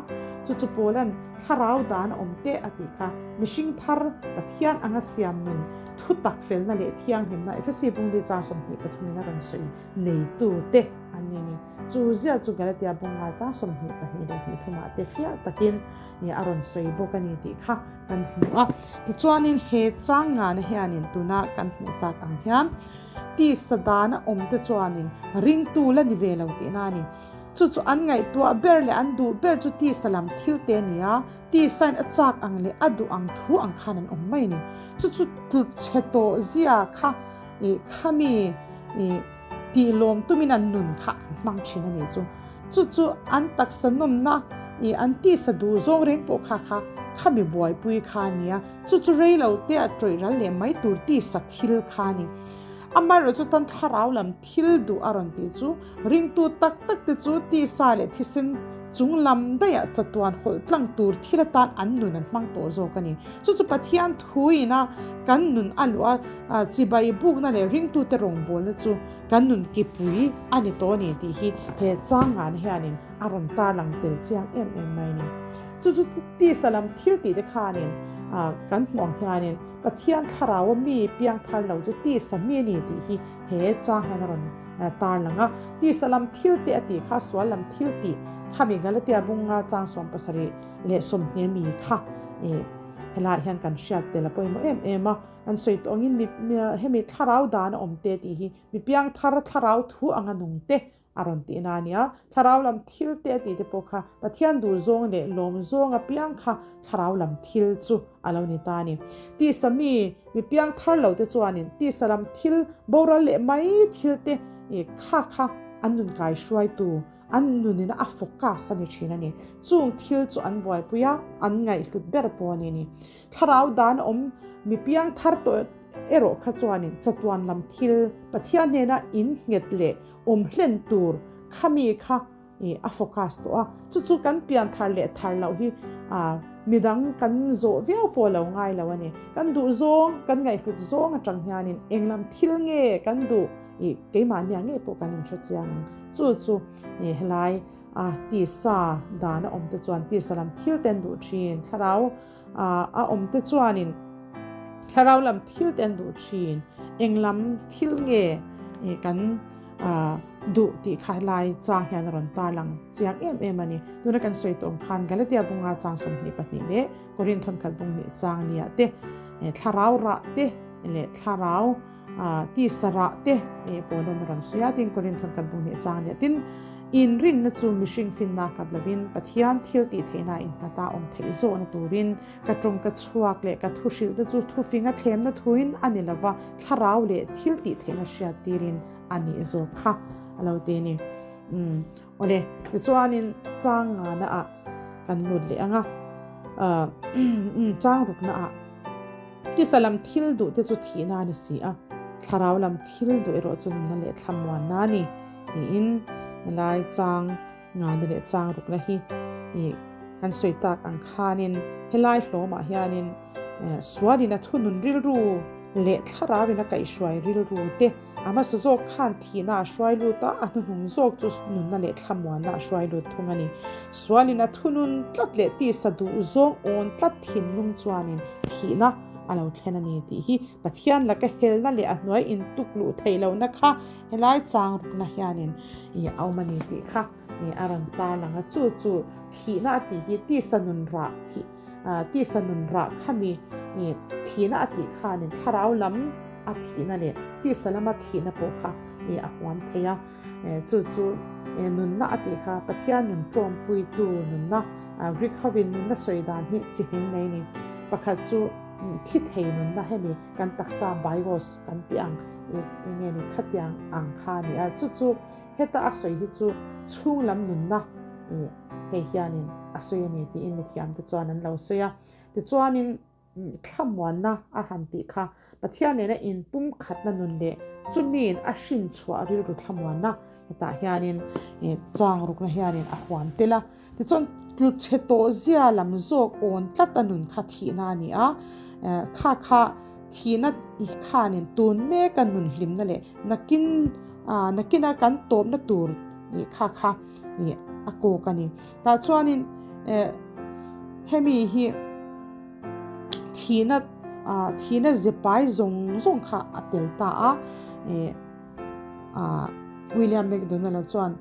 S1: Chu chu Paula'n thlarau dan a awm teh a tih kha. Mihring thar Pathian anga siam nun thutak felna leh thianghlimna Efesi bungli chang 23 in a rawn sawi neitu te an ni a ni. Chu zia chu Galatia bunga chang 22 leh hnih thumah te fiah takin a rawn sawi bawk a ni tih kha kan hmu a. Tichuanin he chang ngana hianin tuna kan hmuh tak ang hian tisa dana awm te chuanin ringtu la ni ve lo tihna a ni. Chu chu an ngaihtuah ber leh an duh ber chu tisa lam thil te a ni a, tisain a chak ang leh a duh ang thu ang khan an awm mai a ni. Chu chu tlut chhe tawh zia kha ih khami ih tih lawm tumin an nun kha an hmang thin a ni chu. Chu chu an taksa nawmna ih an tisa duh zawng reng pawh kha kha khami buaipui kha a nia, chu chu rei lo te a tawih ral leh mai tur tisa thil kha a ni. Amaherawh chu tan thlarau lam thil duh a rawn tih chu ringtu tak tak te chu tisa leh thisen chung lam daihah chatuan hawlh tlang tur thil atan an nun an hmang tawh zawk a ni. Chu chu Pathian thuina kan nun a luah a, chibai bukna leh ringtute rawngbawlna chu Kan nun kipui a ni tawh a ni tih hi he changngana hianin a rawn tarlang tel chiang em em mai a ni. Chu chu tisa lam thil tih te khanin kan hmuh ang hianin Pathian thlaraua mi piang thar lo chu tisa mi a ni tih hi he chang hian a rawn tarlang a. Tisa lam thil te a tih kha sual lam thil tih khami Galatia bunga chang 17 leh 20 mi kha helaiah hian kan hriat tel a pawimawh em em a. An sawi tawh angin mi hemi thlarau dan a awm te tih hi mi piang thar thlarau thu anga nung te a rawn tih na a nia. Thlarau lam thil te a tih te pawh kha Pathian duh zawng leh lawm zawng apiang kha thlarau lam thil chu a lo ni ta a ni. Tisa mi mi piang thar lo te chuanin tisa lam thil boral leh mai thil te kha kha an nun kai hruaitu. an nunina a focus a ni thin a ni. Chung thil chu an buaipui a, an ngaihhlut ber pawh a ni ni. Thlarau dan awm mi piang thar tawh erawh kha chuanin chatuan lam thil Pathian hnena in nghet leh awm hlen tur khami kha a focus tawh a. Chu chu kan pian thar leh thar loh hi midang kan zawh viau pawh lo ngai lo a ni. Kan duh zawng, kan ngaihhlut zawng atang hianin eng lam thil nge kan duh i keimahnia ngei pawh kan inhre chiang ang. Chu chu helai a tisa dan a awm te chuan tisa lam thil te an duh thin, thlarau a awm te chuanin thlarau lam thil te an duh thin. Eng lam thil nge kan duh tih kha helai chang hian a rawn tarlang chiang em em a ni. Tuna kan sawi tawh ang khan Galatia bunga chang 22 leh Korinth thawnkhat bung hnih chang nia te thlarau rah te leh thlarau tisa rah te Paulan a rawn sawi a, tin Korinth thawnkhat bung hnih chang nia tin inrinna chu mihring finna nghat lovin Pathian thil tih theihna innghat a awm theih zawhna turin ka tawng ka chhuak leh ka thu hrilh te chu thufinga thlemna thuin a ni lova thlarau leh thil tih theihna hriat tirin a nih zawk kha a lo ti a ni. Umm awle tichuanin chang ngana ah kan lut leh ang a, chang rukna ah tisa lam thil duh te chu thihna a ni si a, thlarau lam thil duh erawh chu nunna leh thlamuanna a ni tiin helai chang ngana leh chang rukna hi ih kan sawi tak ang khanin helai hlawmah hianin sualin a thunun rilru leh thlarauin a kaihhruai rilru te A hmasa zawk khan thihna a hruai lut a, a hnuhnung zawk chu nunna leh thlamuanna a hruai lut thung a ni. Sualin a thunun tlat leh tisa duh zawng awn tlat thinlung chuanin thihna a lo thlen a ni tih hi Pathian laka helna leh a hnuai intuk luh theih lohna kha helai chang rukna hianin a awm a ni tih kha a rawn tarlang a. Chu chu thihna a tih hi tisa nun rah thih Tisa nun rah khami thihna a tih khanin thlarau lam a thihna leh tisa lama thihna pawh kha a huam thei a. Chu chu nunna a tih kha Pathian nun tawmpuitu nunna, Greek hovin nunna sawi dan hi chi hning nei ni. Pakhat chu thi thei nunna hemi kan taksa bios kan tih ang enge ni khatiang ang kha a ni a. Chu chu heta a sawi hi chu chhunglam nunna Hei hianin a sawi a ni tiin mithiamte chuan an lo sawi a. Tichuanin thlamuanna a han tih kha Pathian nena inpumkhatna nun leh chumiin a hrin chhuah rilru thlamuanna hetah hianin chang rukna hianin a huam tel a. Tichuan tluchhe tawh zia lam zawk awn tlat a nun kha thihna a ni a, kha kha thihna khanin tun meka nun hlimna leh nakin nakina kan tawpna tur kha kha ih a kawk a ni. Tah chuanin eh hemi hi thihna ah thihna ze pai zawng zawng kha a tel ta a eh ah William McDonald-a chuan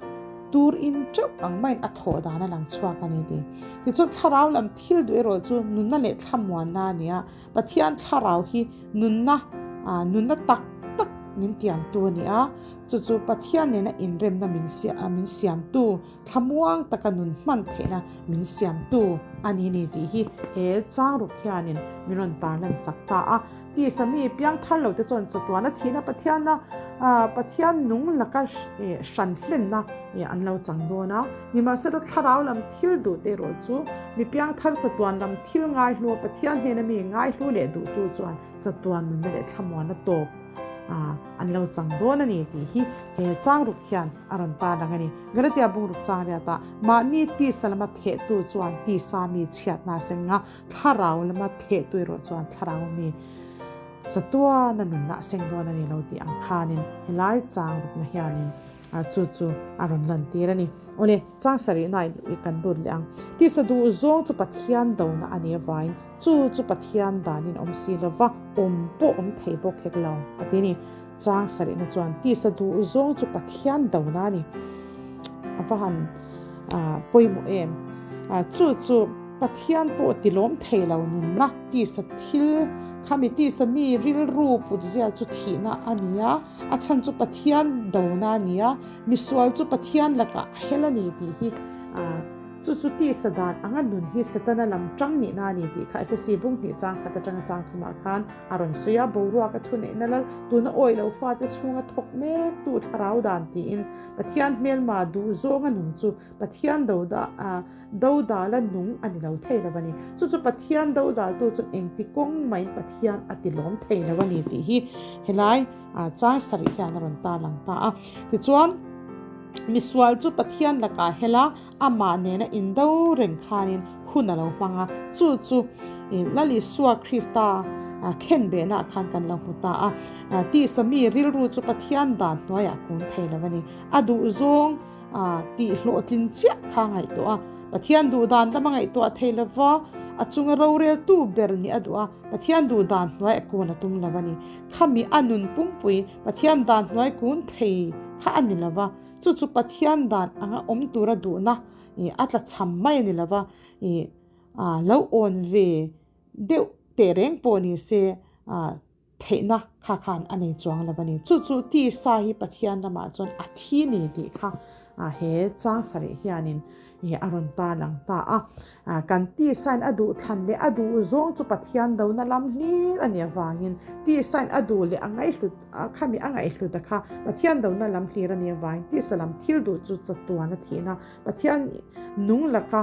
S1: tur in teuh ang maiin a thawh dan a lang chhuak a ni tih. Tichuan thlarau lam thil duh erawh chu nunna leh thlamuanna a ni a. Pathian thlarau hi nunna, nunna tak tak min tiamtu a ni a, chu chu Pathian nena inremna min min siamtu, thlamuang taka nun hman theihna min siamtu a ni ni tih hi he changruk hianin min rawn tarlan sak ta a. Tisa mi piang thar lo te chuan chatuana thihna Pathiana Pathian nung laka hran hlenna an lo chang dawn a. Nimahsela thlarau lam thil duh te erawh chu mi piang thar chatuan lam thil ngaihlu a Pathian hnena mi ngaihlu leh duhtu chuan chatuan nunna leh thlamuanna tawp an lo chang dawn a ni tih hi he changruk hian a rawn tarlang a ni. Galatia bungruk chang riatah mahni tisa lama thehtu chuan tisa mi chhiatna a seng a, thlarau lama thehtu erawh chuan thlarau mi chatuana nunna a seng dawn a ni lo tih ang khanin helai changrukna hianin Chu chu a rawn lan tir a ni. Awle, chang sarih na i kan lut leh ang. Tisa duh zawng chu Pathian dona a ni avain chu chu Pathian danin awm si lova awm pawh awm thei bawk hek lo a ti a ni. Chang sarih na chuan tisa duh zawng chu Pathian dona a ni. A va han pawimawh em? Chu chu Pathian pawh tilawm thei lo nunna tisa thil khami tisa mi rilru put zia chu thihna a ni a. A chhan chu Pathian dona a ni a, misual chu Pathian lakah a hel a ni tih hi. Chu chu tisa dan anga nun hi Setana lam tang nihna a ni tih kha Efesi bung hnih chang khat atanga chang thumah khan a rawn sawi a, boruak a thuneihna lal tuna awi lo fate chhunga thawk mek tu thlarau dan tiin Pathian hmelma duh zawnga nung chu Pathian dodala nung a ni lo thei lo a ni. Chu chu Pathian dodaltu chuan engti kawng maiin Pathian a ti lawm thei lo a ni tih hi helai chang sarih hian a rawn tarlang ta a. Tichuan, misual chu Pathian lakah hela amah nena indo reng khanin hun a lo hmang a, chu chu Lal Isua Krista khenbehnaah khan kan lo hmu ta a. Tisa mi rilru chu Pathian dan hnuaiah kun thei lo a ni. A duhzawng tih hlawhtlin chiah kha a ngaihtuah a, Pathian duh dan lama ngaihtuah thei lo va, a chunga roreltu ber nih a duh a, Pathian duh dan hnuaiah kun a tum lo a ni. Khami a nun pumpui Pathian dan hnuai kun thei kha a ni lo va. Chu chu Pathian dan anga awm tura duhna a tla cham mai a ni lo va, lo awn ve deuh teh reng pawh ni se theihna kha khan a nei chuang lo a ni. Chu chu tisa hi Pathian lamah chuan a thi ni tih kha he chang sarih hianin a rawn tarlang ta a. Kan tisain a duh thlan leh a duh zawng chu Pathian dona lam hlir a nih avangin tisain a duh leh a ngaihhlut khami a ngaihhlut a kha Pathian dona lam hlir a nih avangin tisa lam thil duh chu chatuan a thihna Pathian nung laka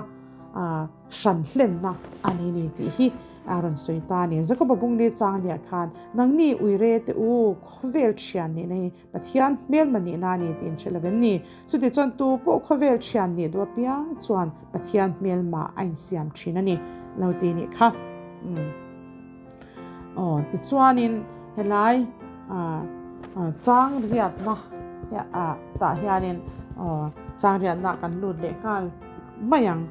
S1: hran hlenna a ni ni tih hi a rawn sawi ta a ni. Jakoba bungli chang liah khan nangni uire te u khawvel thian nihna hi Pathian hmelma nihna a ni tih in hre lo em ni? Chuti chuan tu pawh khawvel thian nih duh apiang chuan Pathian hmelma a insiam thin a ni lo tih nih kha. Aw tichuanin helai chang riatna tah hianin chang riatna kan lut leh nghal mai ang.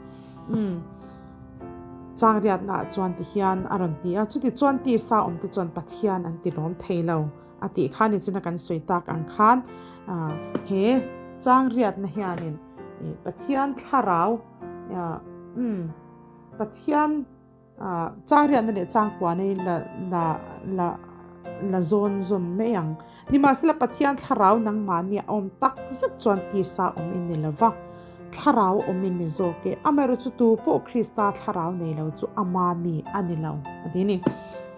S1: Chang riatna ah chuan tihian a rawn ti a, chuti chuan tisa awm te chuan Pathian an ti lawm thei lo. A tih khan nichina kan sawi tak ang khan he chang riatna hianin Pathian thlarau Pathian chang riatna leh chang kuan hi la la la la zawn zawn mai ang. Nimahsela Pathian thlarau nangmahni a awm tak zet chuan tisa awm in ni lova, thlarau awm in ni zawk e. Amaherawhchu tu pawh Krista thlarau nei lo chu ama mi a ni lo a ti a ni.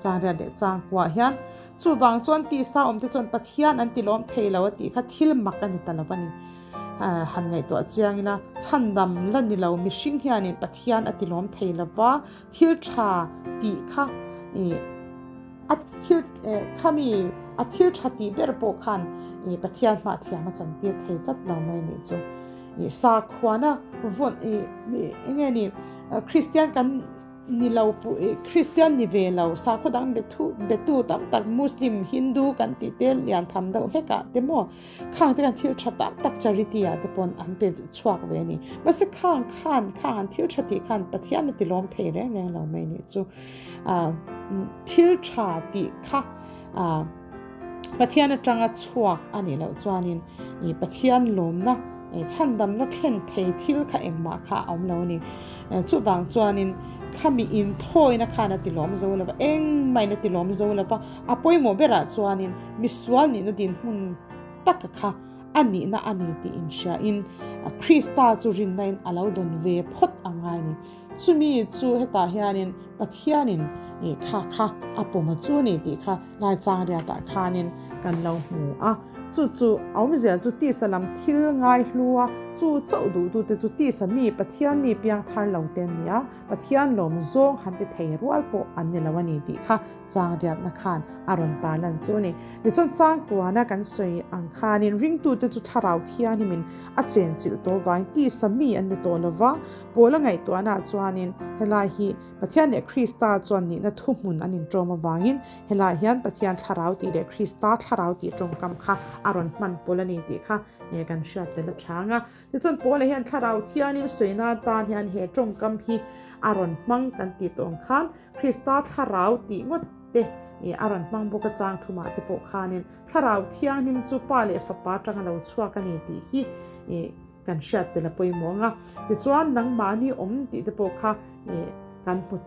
S1: Chang riat leh chang kuah hian Chuvang chuan tisa awmte chuan Pathian an ti lawm thei lo a tih kha thil mak a ni ta lo a ni. Han ngaihtuah chiang ila, chhandam la ni lo mihring hianin Pathian a ti lawm thei lo va, thil tha tih kha ih a thil khami a thil tha tih ber pawh khan ih Pathian hmah thiam a chantir thei tlat lo mai a nih chu. Ih sakhuana vawn ih eng nge ni Kristian kan Ni lo pu i Kristian ni ve lo, sakhaw dang bethu betu tam tak Muslim, Hindu kan tih te lian tham deuh hlek ah te maw khang te khan thil tha tam tak charity ah te pawn an pe chhuak ve a ni. Mahse khang khan khang an thil tha tih khan Pathian a ti lawm thei reng reng lo mai nih chu. Ah thil tha tih kha ah Pathian atanga chhuak a nih loh chuanin i Pathian lawmna chhandamna thlen thei thil kha engmah kha a awm lo a ni. Chuvang chuanin khami inthawina khan a ti lawm zo lo va, engmahin a ti lawm zo lo va, a pawimawh berah chuanin misual nihna dinhmun taka kha a nihna a ni tih inhriain Krista chu rinnain a lo dawn ve phawt ang ngai a ni. Chumi chu hetah hianin Pathianin kha kha a pawm a chu ni tih kha Laichang riatah khanin kan lo hmu a. Chu chu a awmzia chu tisa lam thil ngai hlu a, chu chauh duhtute chu tisa mi, Pathian mi piang thar lo te an ni a, Pathian lawm zawng han ti thei rual pawh an ni lo a ni tih kha chang riatna khan a rawn tarlan chu a ni. Tichuan changkuana kan sawi ang khanin ringtute chu thlarau thianghlimin a chenchilh tawh vangin tisa mi an ni tawh lo va, Paula ngaihtuahnaah chuanin helai hi Pathian leh Krista chuan nihna thuhmun an inṭawm avangin helaiah hian Pathian thlarau tih leh Krista thlarau tih ṭawngkam kha a rawn hman pawlh a ni tih kha kan hriat tel a chhang a. Tichuan Paula hian thlarau thianin sawina atan hian he ṭawngkam hi a rawn hmang kan tih tawh ang khan Krista thlarau tih ngawt te a rawn hmang bawk a chang thumah te pawh khanin thlarau thianghlim chu Pa leh Fapa aṭanga lo chhuak a ni tih hi Kan hriat tel a pawimawh ang a, tichuan nangmahni awm tih te pawh kha kan hmu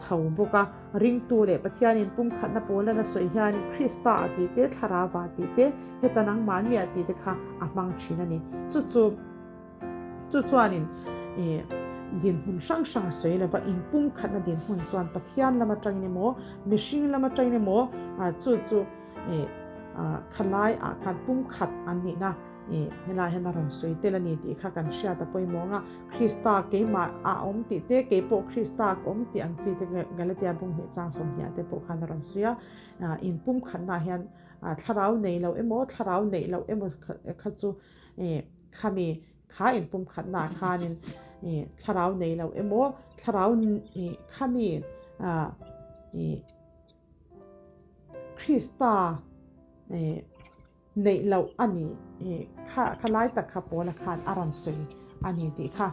S1: chho bawk a, ringtu leh Pathianin pumkhatna pawl a sawi hian Krista ah tih te, Thlarau ah tih te, heta nangmahni ah tih te kha a hmang thin a ni. Chu chu chu chuanin dinhmun hrang hrang a sawi lova, inpumkhatna dinhmun chuan Pathian lam atangin emaw, mihring lam atangin emaw chu chu khalai ah khan pumkhat an nihna helai hian a rawn sawi tel a ni tih kha kan hriat a pawimawh ang a. Krista keimah a awm tih te, kei pawh Krista ka awm tih ang chi te Galatia bung hnih chang sawmhniah te pawh khan a rawn sawi a. Inpumkhatna ah hian thlarau nei loh emaw, thlarau neih loh emaw kha chu khami kha inpumkhatna ah khanin thlarau nei loh emaw, thlarau khami Krista neih loh a ni kha kha lai tak kha Paula khan a rawn sawi a ni tih kha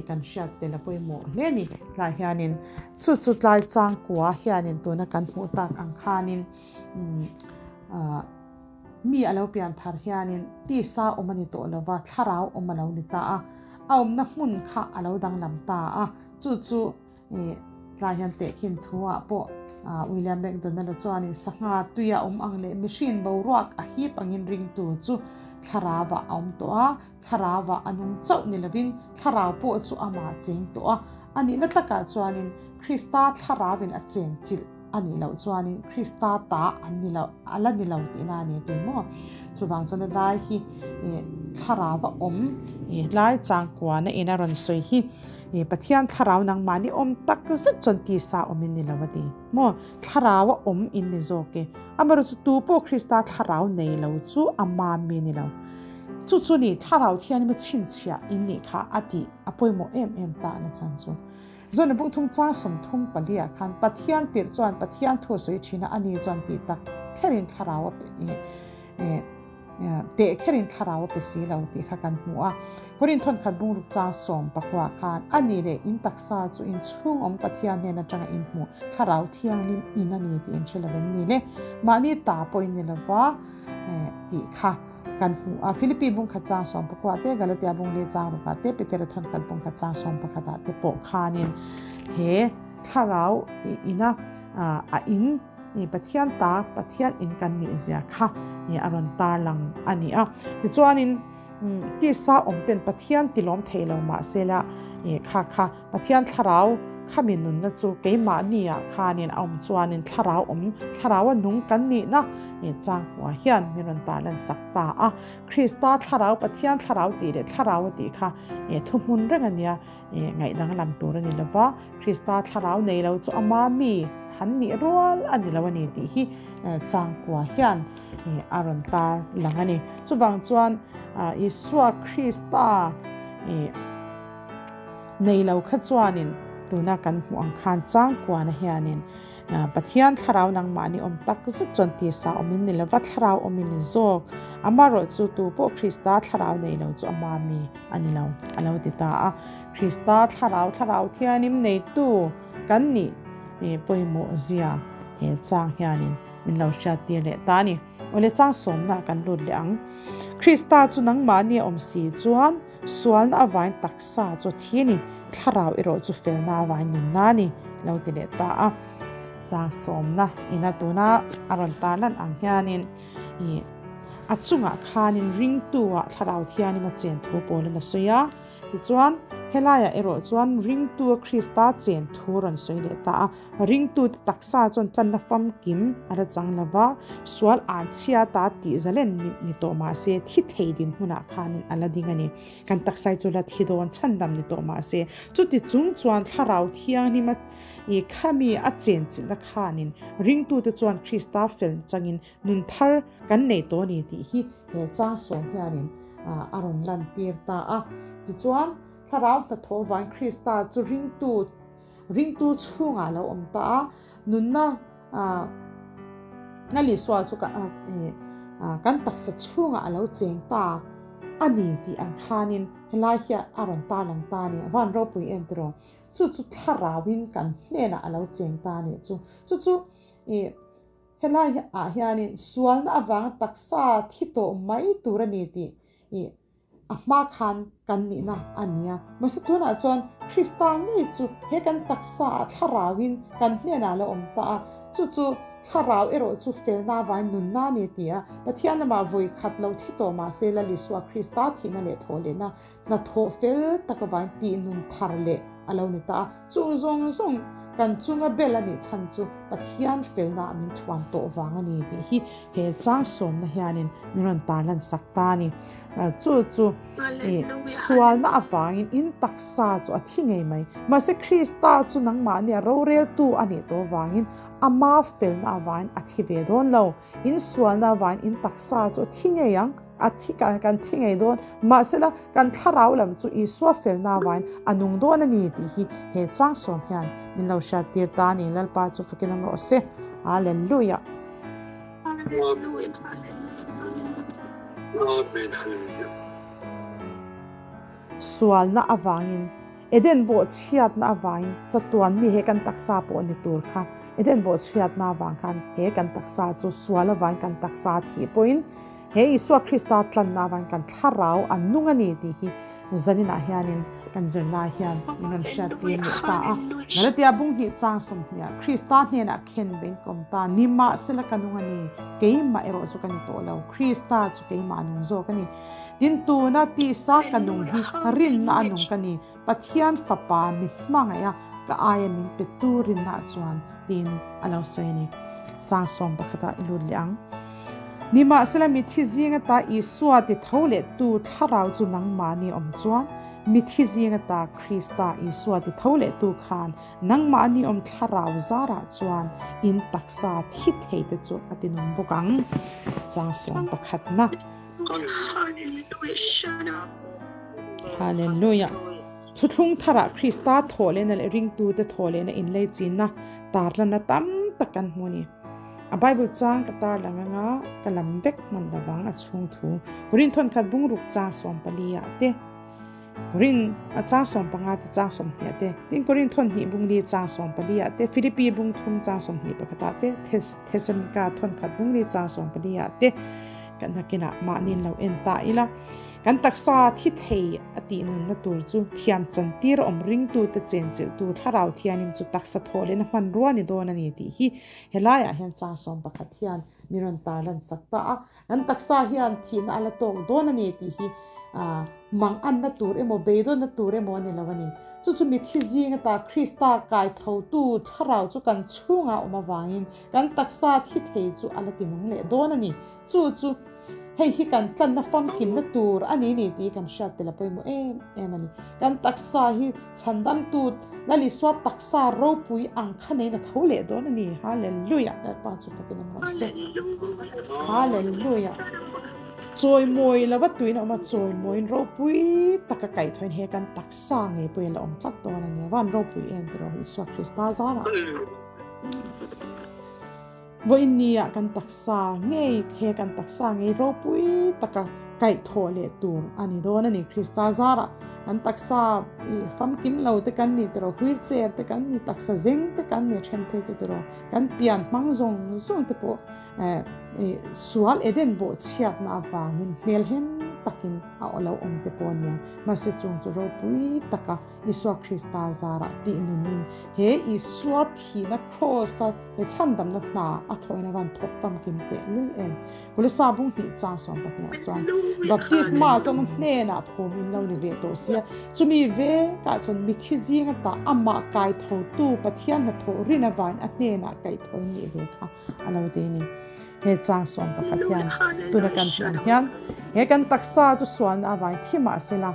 S1: kan hriat tel a pawimawh hle a ni. Tlai hianin chu chu tlai changkua hianin tuna kan hmuh tak ang khanin mi a lo pian thar hianin tisa awm a ni tawh lova thlarau awm a lo ni ta a, a awmna hmun kha a lo danglam ta a, chu chu Tlai hian tehkhin thuah pawh William McDonald-a chuanin sangha tuia awm ang leh mihring boruak a hip angin ringtu chu thlarauah a awm tawh a, thlarauah a nung chauh ni lovin thlarau pawh chu amah a cheng tawh a. A nihna takah chuanin Krista thlarauin a cheng chilh a nih loh chuanin Krista ta an ni lo, a la ni lo tihna a ni a ti maw? Chuvang chuan helai hi thlarau a awm helai changkuana in a rawn sawi hi Pathian thlarau nangmahni awm tak zet chuan tisa awm in ni lo a ti maw? Thlarau a awm in ni zawk e. Amaherawhchu chu tu pawh Krista thlarau nei lo chu a mam mi ni lo. Chu chu ni thlarau thianghlim a chhinchhiah in nih kha a tih a pawimawh em em ta na chan chu. Zawhna bung thum chang 34 ah khan Pathian tirh chuan Pathian thu a sawi thin a, ani chuan tih tak kherin thlarau a pe teh kherin thlarau a pe si lo tih kha kan hmu a. Korin thawnkhat bung ruk chang 19 khan ani leh in taksa chu in chhung awm Pathian hnen atanga in hmuh thlarau thianghlim in a ni tih in hre lo em ni le? Mahni ta pawh in ni lova tih kha Kan hmuh a, Philippi bung khat chang 19 te, Galatia bung li chang rukah te, Petera thawnkhat bung khat chang 11 ah te pawh khanin he thlarau ina a in Pathian ta Pathian in kan nih zia kha a rawn tarlang a ni a. Tichuanin tisa awm ten Pathian tilawm thei lo mahsela kha kha Pathian thlarau khami nunna chu keimahni ah khanin a awm chuanin thlarau awm, thlarau a nung kan nihna changkua hian min rawn tarlan sak ta a. Krista thlarau, Pathian thlarau tih leh thlarau a tih kha thuhmun reng a nia, ngaihdang lam tur a ni lo va. Krista thlarau nei lo chu ama mi han nih rual a ni lo a ni tih hi changkua hian a rawn tar lang a ni. Chuvang chuan Isua Krista Nei lo kha chuanin tuna kan hmuh ang khan changkuana hianin Pathian thlarau nangmahni awm tak zet chuan tisa awmin ni lova thlarau awmin ni zawk. Amaherawh chu tu pawh Krista thlarau nei lo chu ama mi a ni lo a lo ti ta a. Krista thlarau thlarau thianim neitu kan nih pawimawh zia he chang hianin min lo hriattir leh ta a ni. Awle chang sawmna kan lut leh ang. Krista chu nangmahni a awm si chuan Sualna avain taksa chu thi a ni, thlarau erawh chu felna avain nunna a ni, lo ti leh ta a. Chang sawmna ina tuna a rawn tarlan ang hianin ih a chungah khanin ringtu-ah thlarau thianim a chen thu pawlin a sawi a. Tichuan, helaiah erawh chuan ringtu-a Krista chen thu rawn sawi leh ta a. Ringtute taksa chuan tlanna famkim a la chang lo va, sual an chhia ta tih zalen ni tawh mah se thi thei dinhmunah khanin a la ding a ni. Kan taksai chu la thi dawn chhandam ni tawh mah se, chuti chung chuan thlarau thianghlim a i khami a chenchilhna khanin ringtute chuan Krista fel changin nun thar kan nei tawh a ni tih hi he chang sawm hianin a rawn lantir ta a. Tichuan, thlarau hnathawh vang Krista chu ringtu Ringtu chhungah lo awm ta a, nunna a Isua chu kan taksa chhungah a lo cheng ta a ni tih ang khanin helai hian a rawn tarlang ta a ni. A van ropui em tiraw? Chu chu thlarauin kan hnenah a lo cheng ta a nih chu. Chu chu helai ah hianin sualna avanga taksa thi tawh mai tur a ni tih A hma khan kan nihna a ni a, mahse tunah chuan Krista ngei chu he kan taksa ah thlarauin kan hnenah a lo awm ta a, chu chu thlarau erawh chu felna avain nunna a ni ti a, Pathian lamah vawi khat lo thi tawh mah se Lal Isua Krista thihna leh thawh lehna hnathawh fel tak avain tih nun thar leh a lo ni ta a. Chung zawng zawng kan chunga bel a nih chhan chu Pathian felna min thuam tawh vang a ni tih hi he chang sawmna hianin min rawn tarlan sak ta a ni. Chu chu sualna avangin in taksa chu a thi ngei mai. Mahse Krista chu nangmahni a roreltu a nih tawh vangin ama felna avangin a thi ve dawn lo. In sualna avangin in taksa chu a thi ngei ang. A thi kan kan thi ngei dawn. Mahsela kan thlarau lam chu Isua felna avangin a nung dawn a ni tih hi he chang sawm hian min lo hriat tir ta a ni. Lalpa chu fakin awm rawh se. Hallelujah.
S3: Amen. Hallelujah.
S1: Sualna avangin Eden bawh chhiatna avangin chatuan mi he kan taksa pawh ni tur kha Eden bawh chhiatna avang khan he kan taksa chu sual avangin kan taksa thih pawhin He Isua Krista tlanna avangin kan thlarau a nung a ni tih hi zaninah hianin kan zirlai hian min rawn hriattir leh ta a. Galatia bung hnih chang sawmhniah Krista hnenah khen bein ka awm ta, nimahsela ka nung a ni, keimah erawh chu ka ni tawh lo, Krista chu keimah a nung zawk a ni. Tin, tuna tisa ka nung hi rinna a nung ka ni, Pathian Fapa mi hmangaih a ka aia min pe tu rinna chuan tiin a lo sawi a ni. Chang sawm pakhatah i lut leh ang. Nimahsela mithi zing ata Isua ti tho leh tu thlarau chu nangmahni awm chuan, mithi zing ata Krista Isua ti tho leh tu khan nangmahni awm thlarau zarah chuan in taksa thi thei te chu a ti nung bawk ang. Chang sawm pakhatna. Hallelujah. Thuthlung tharah Krista thawhlehna leh ringtute thawhlehna inleichinna tarlanna tam tak kan hmu a ni. A Bible chang ka tarlang anga ka lam vek hman lovang a chhung thu. Korin thawnkhat bungruk chang 14 ah te, Korin a chang 15 te chang 20 ah te, tin Korin thawn hnih bung li chang 14 ah te, Philippi bung thum chang 21 ah te, Thessalonika thawnkhat bung li chang 14 ah te, kan nakinah mahni lo en ta ila. Kan taksa thi thei a tih nunna tur chu thiam chantir a awm ringtute chenchilhtu thlarau thianim chu taksa thawh lehna hmanrua ni dawn a ni tih hi helaiah hian chang sawm pakhat hian min rawn tarlan sak ta a. Kan taksa hian thihna a la tawk dawn a ni tih hi mang anna tur emaw beidawnna tur emaw a ni lo a ni. Chu chu mithi zing ata Krista kai thotu thlarau chu kan chhungah awm avangin kan taksa thi thei chu a la ti nung leh dawn a ni. Chu chu hei hi kan tlanna famkimna tur a ni ni tih kan hriat tel a pawimawh em em a ni. Kan taksa hi chhandamtu Lalisua taksa ropui ang kha neiin a tho leh dawn a ni. Hallelujah! Lalpa chu fakin a mawi se. Hallelujah! Chawimawi lova tuin a awm a, chawimawiin ropui taka kaihthawhin he kan taksa ngei pawhin a la awm tlat dawn a ni. A van ropui em tiraw Isua Krista zarah. Vawiin nia kan taksa ngei he kan taksa ngei ropui taka kaihthawh leh tur a ni dawn a ni. Krista zarah kan taksa i famkim lo te kan ni tiraw, wheelchair te kan ni, taksa zeng te kan ni then phei chu tiraw, kan pian hmang zawng zawng te pawh eh sual Eden bawh chhiatna avangin hmelhem takin a lo awm te pawh a nia. Mahse chung chu ropui taka Isua Krista zarah tih nunin he Isua thihna kraws a he chhandamna hna a thawhin a van thawk famkim teh lul em. Kolosa bung hnih chang 12 ah chuan baptisma chuan a hnenah phum in lo ni ve tawh sia, chumi vekah chuan mithi zing ata amah kai thotu Pathian hnathawh rin avain a hnenah kaihthawh in nih ve kha a lo ti a ni. He chang 11 hian tuna kan hmuh ang hian he kan taksa chu sualna avain thi mahsela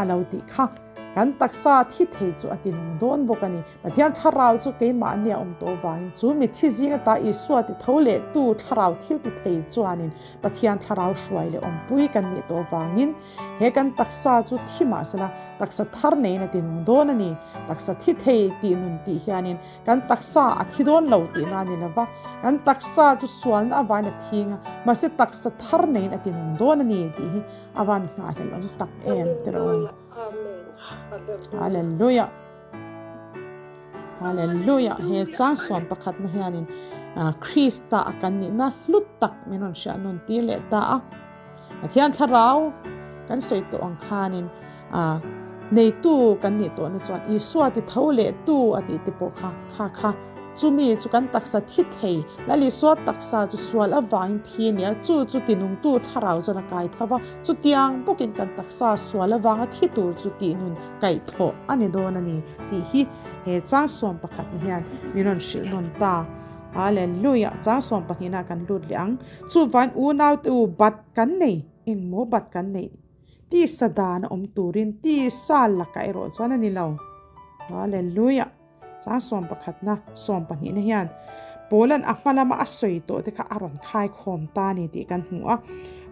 S1: a lo tih kha. Kan taksa thi thei chu a ti nung dawn bawk a ni. Pathian thlarau chu keimahni a awm tawh vangin chu mi thi zing ata Isua ti tho leh tu thlarau thil ti thei chuanin Pathian thlarau hruai leh awmpui kan nih tawh vangin he kan taksa chu thi mahsela taksa thar neiin a ti nung dawn a ni. Taksa thi thei tih nun tih hianin kan taksa a thi dawn lo tihna a ni lova, kan taksa chu sualna avain a thing a, mahse taksa thar neiin a ti nung dawn a ni tih hi a van nghahhlelh awm tak em tiraw. Hallelujah. Hallelujah. He chang sawm pakhat na hianin Krista a kan nihna hlut tak min rawn hriat nun tir leh ta a. Pathian thlarau kan sawi tawh ang khanin neitu kan nih tawhna chuan Isua ti tho leh tu a tih te pawh kha kha kha. Chumi chu kan taksa thi thei. Lal Isua taksa chu sual avangin thi a ni a, chu chu tinungtu thlarau chuan a kai tho va. Chutiang bawkin kan taksa sual avanga thi tur chu tihnun kaihthawh a ni dawn a ni tih hi he chang sawm pakhat na hian min rawn hrilh nawn ta. Hallelujah! Chang sawm pahnihna kan lut leh ang. Chuvain unaute u bat kan nei, engmaw bat kan neih? Tisa dan a awm turin tisa lakah erawh chuan a ni lo. Hallelujah! Chang sawm pakhatna, sawm pahnihna hian Paula'n a hma lama a sawi tawh te kha a rawn khai khawm ta a ni tih kan hmu a.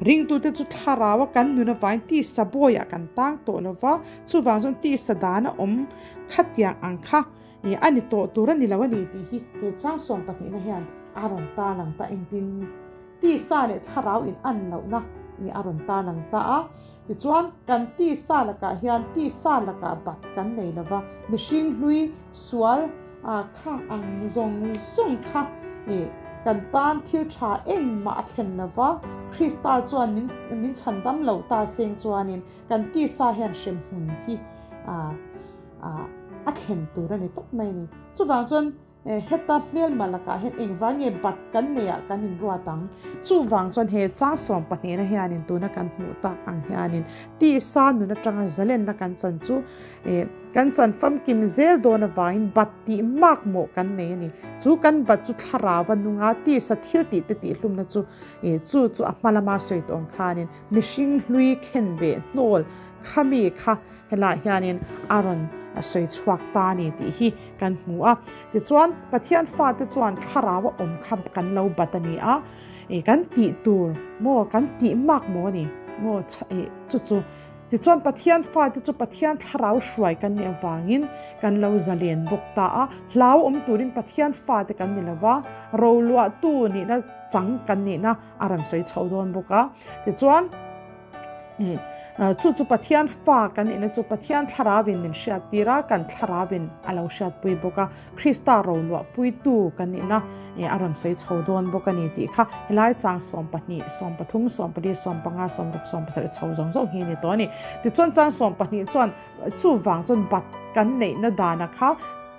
S1: Ringtute chu thlaraua kan nun avain tisa bawiah kan tang tawh lo va, chuvang chuan tisa dan a awm khatiang ang kha a ni tawh tur a ni lo a ni tih hi he chang sawm pahnihna hian a rawn tarlang ta engtin Tisa leh thlarau in an lohna i a rawn tarlang ta a. Tichuan, kan tisa lakah hian tisa lakah bat kan nei lo va, mihring hlui sual kha ang zawng zawng kha i kan tan thil tha engmah a thlen lo va, Krista chuan min min chhandam lo ta seng chuanin kan tisa hian hremhmun hi a thlen tur a ni tawp mai a ni. Chuvang chuan Heta hmelma lakah hian engvang nge bat kan neiah kan inruat ang? Chuvang chuan he chang sawm pahnihna hianin tuna kan hmuh tak ang hianin tisa nun atanga zalenna kan chan chu kan chan famkim zel dawn avangin bat tih makmawh kan nei a ni. Chu kan bat chu thlarau a nung a, tisa thil tih te tihhlumna chu chu chu a hma lama sawi tawh ang khanin mihring hlui khenbeh hnawl khami kha Helaiah hianin a rawn sawi chhuak ta a ni tih hi kan hmu a. Tichuan, Pathian fate chuan thlarau a awm kha kan lo bat a ni a, kan tih tur maw, kan tih mak maw a ni maw chu chu. Tichuan, Pathian fate chu Pathian thlarau hruai kan nih avangin kan lo zalen bawk ta a. Hlau awm turin Pathian fate kan ni lo va, roluahtu nihna chang kan nihna a rawn sawi chho dawn bawk a. Tichuan. Chu chu Pathian fa kan nihna chu Pathian thlarauin min hriat tir a, kan thlarauin a lo hriatpui bawk a, Krista roluahpuitu kan nihna a rawn sawi chho dawn bawk a ni tih kha helai chang 12, 13, 14, 15, 16, 17 chho zawng zawng hi a ni tawh a ni. Tichuan chang 12 chuan chuvang chuan bat kan neihna dana kha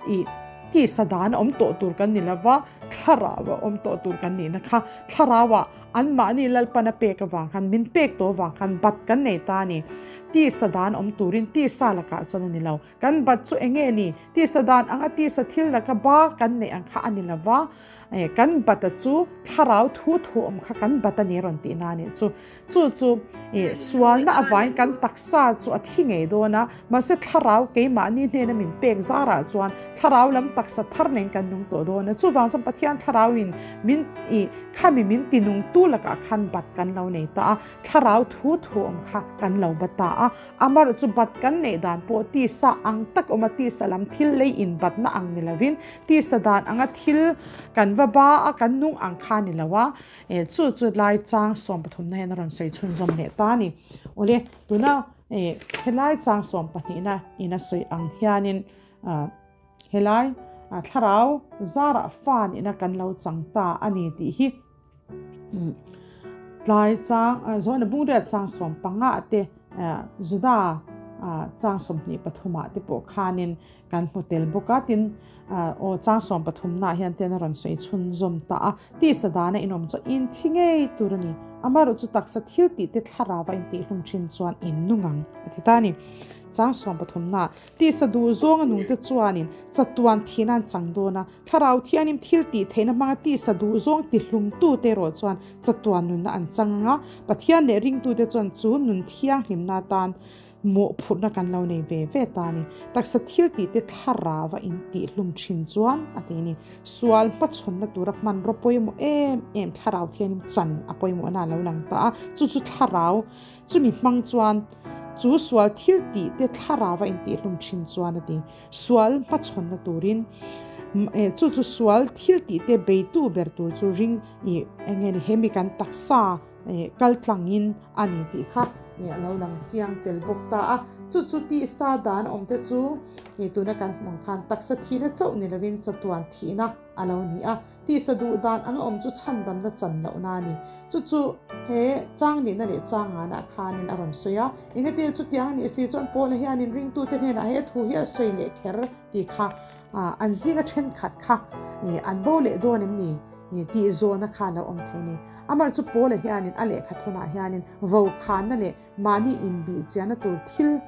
S1: ih tisa dan a awm tawh tur kan ni lova, thlarau a awm tawh tur kan nihna kha thlarauah Anmahni Lalpan a pek avang khan, min pek tawh avang khan bat kan nei ta a ni. Tisa dan awm turin tisa lakah chuan a ni lo. Kan bat chu eng nge ni? Tisa dan anga tisa thil laka ba kan neih ang kha a ni lo va. Kan bata chu thlarau thu thu awm kha kan bat a ni rawn tih na a nih chu. Chu chu sualna avangin kan taksa chu a thi ngei dawn a, mahse thlarau keimahni hnena min pek zarah chuan thlarau lam taksa thar nen kan nung tawh dawn a. Chuvang chuan Pathian thlarauin min Khami min tinungtu lakah khan bat kan lo nei ta a, thlarau thu thu awm kha kan lo bat ta a. Amarawh chu bat kan neih dan pawh tisa ang tak awm a, tisa lam thil lei in batna ang ni lovin, tisa dan anga thil kan va ba a, kan nung ang kha ni lo a. Chu chu lai chang 13na hian a rawn sawi chhunzawm leh ta a ni. Awle, tuna helai chang 12na in a sawi ang hianin, Helai thlarau zarah fa nihna kan lo chang ta a ni tih hi tlai chang zawhna bungriat chang 15 ah te Juda chang 23 ah te pawh khanin kan hmu tel bawk a tin aw chang 13 nah hian ten a rawn sawi chhunzawm ta a tisa dana inawm chu in thi ngei tur a ni amaherawhchu chu taksa thil tih te thlarau a intihhlum thin chuan in nung ang a ti ta a ni chang 13 nah Tisa duh zawng a nungte chuanin chatuan thihna an chang dawn a, thlarau thianim thil tih theihna hmanga tisa duh zawng tihlumtute erawh chuan chatuan nunna an chang ang a, Pathian leh ringtute chuan chu nun thianghlimna atan mawhphurhna kan lo nei ve ve ta a ni. Taksa thil tihte thlarau a intihlum thin chuan a ti a ni. Sual hmachhawnna tura hmanraw pawimawh em em thlarau thianim chan a pawimawhna a lo lang ta a, chu chu thlarau Chumi hmang chuan chu sual thil tih te thlarau a intihhlum thin chuan a ti. Sual hmachhawnna turin chu chu sual thil tih te beitu ber tur chu ring ih eng nge ni hemi kan taksa kal tlangin a ni tih kha a lo lang chiang tel bawk ta a. Chu chu tisa dan awm te chu tuna kan hmuh ang khan taksa thihna chauh ni lovin chatuan thihna a lo ni a. Tisa duh dan ang awm chu chhandamna chan lohna a ni. Chu chu he chang nihna leh chang nganah khanin a rawn sawi a. Engati chutiang a nih si chuan Paula hianin ringtute hnenah he thu hi a sawi leh kher tih kha An zinga thenkhat kha an bo leh dawn em ni tih zawhna kha a lo awm thei a ni. Amaherawhchu Paula hianin a lehkha thawnah hianin vokhanna leh mahni inbih chiahna tur thil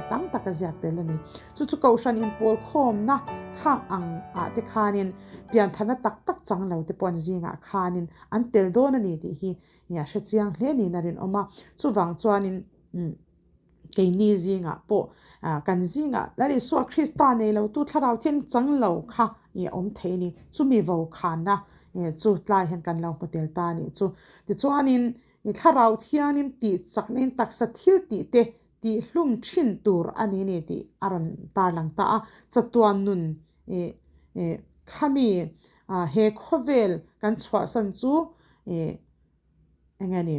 S1: tam tak a ziak tel a ni. Chu chu Kohhran inpawl khawmna khang ang ah te khanin piantharna tak tak chang lo te pawh an zingah khanin an tel dawn a ni tih hi a hre chiang hle niin a rinawm a. Chuvang chuanin keini zingah pawh kan zingah Lal Isua Krista nei lotu thlarau thiang chang lo kha a awm thei a ni. Chumi vokhanna chu tlai hian kan lo hmu tel ta a nih chu. Tichuanin I thlarau thianin tih chakna in taksa thil tih te tih hlum thin tur a ni ni tih a rawn tarlang ta a. Chatuan nun i khami he khawvel kan chhuahsan chu i eng nge ni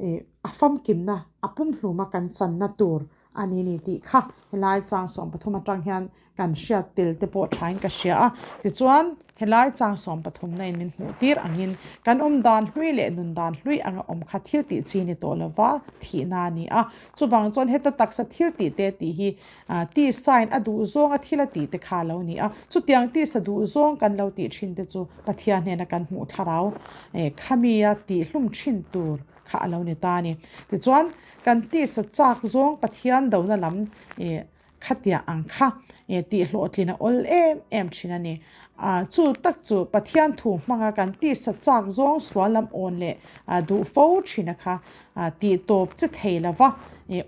S1: i a famkimna a pumhluma kan channa tur a ni ni tih kha helai chang 13 atang hian kan hriat tel te pawh thain ka hria a. Tichuan, helai chang 13 na in min hmuh tir angin kan awm dan hlui leh nun dan hlui anga awm kha thil tih chi ni tawh lova thihna a ni a. Chuvang chuan heta taksa thil tih te tih hi tisain a duh zawnga thil a tih te kha a lo ni a. Chutiang tisa duh zawng kan lo tih thin te chu Pathian hnena kan hmuh thlarau khamia tih hlum thin tur kha a lo ni ta a ni. Tichuan, kan tisa chak zawng Pathian dona lam khatiang ang kha tih hlawhtlin a awl em em thin a ni. Chu tak chu Pathian thu hmanga kan tisa chak zawng sual lam awn leh duh fo thin a kha tih tawp che thei lova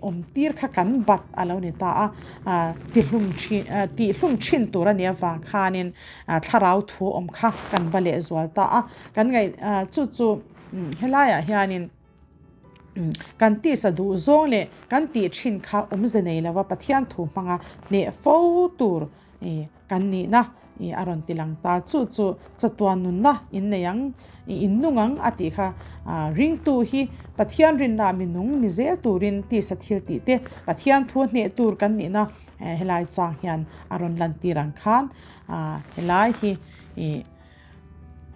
S1: awm tir kha kan bat a lo ni ta a. Tihlum thin tihlum thin tur a nih avang khanin thlarau thu awm kha kan va lehzual ta a. Kan ngaih chu chu Helaiah hianin kan tisa duh zawng leh kan tih thin kha awmze nei lova Pathian thu hmanga hneh fo tur kan nihna a rawn ti lang ta. Chu chu chatuan nunna in nei ang, in nung ang a tih kha ringtu hi Pathian rinna mi nung ni zel turin tisa thil tih te Pathian thu hneh tur kan nihna helai chang hian a rawn lantir ang khan helai hi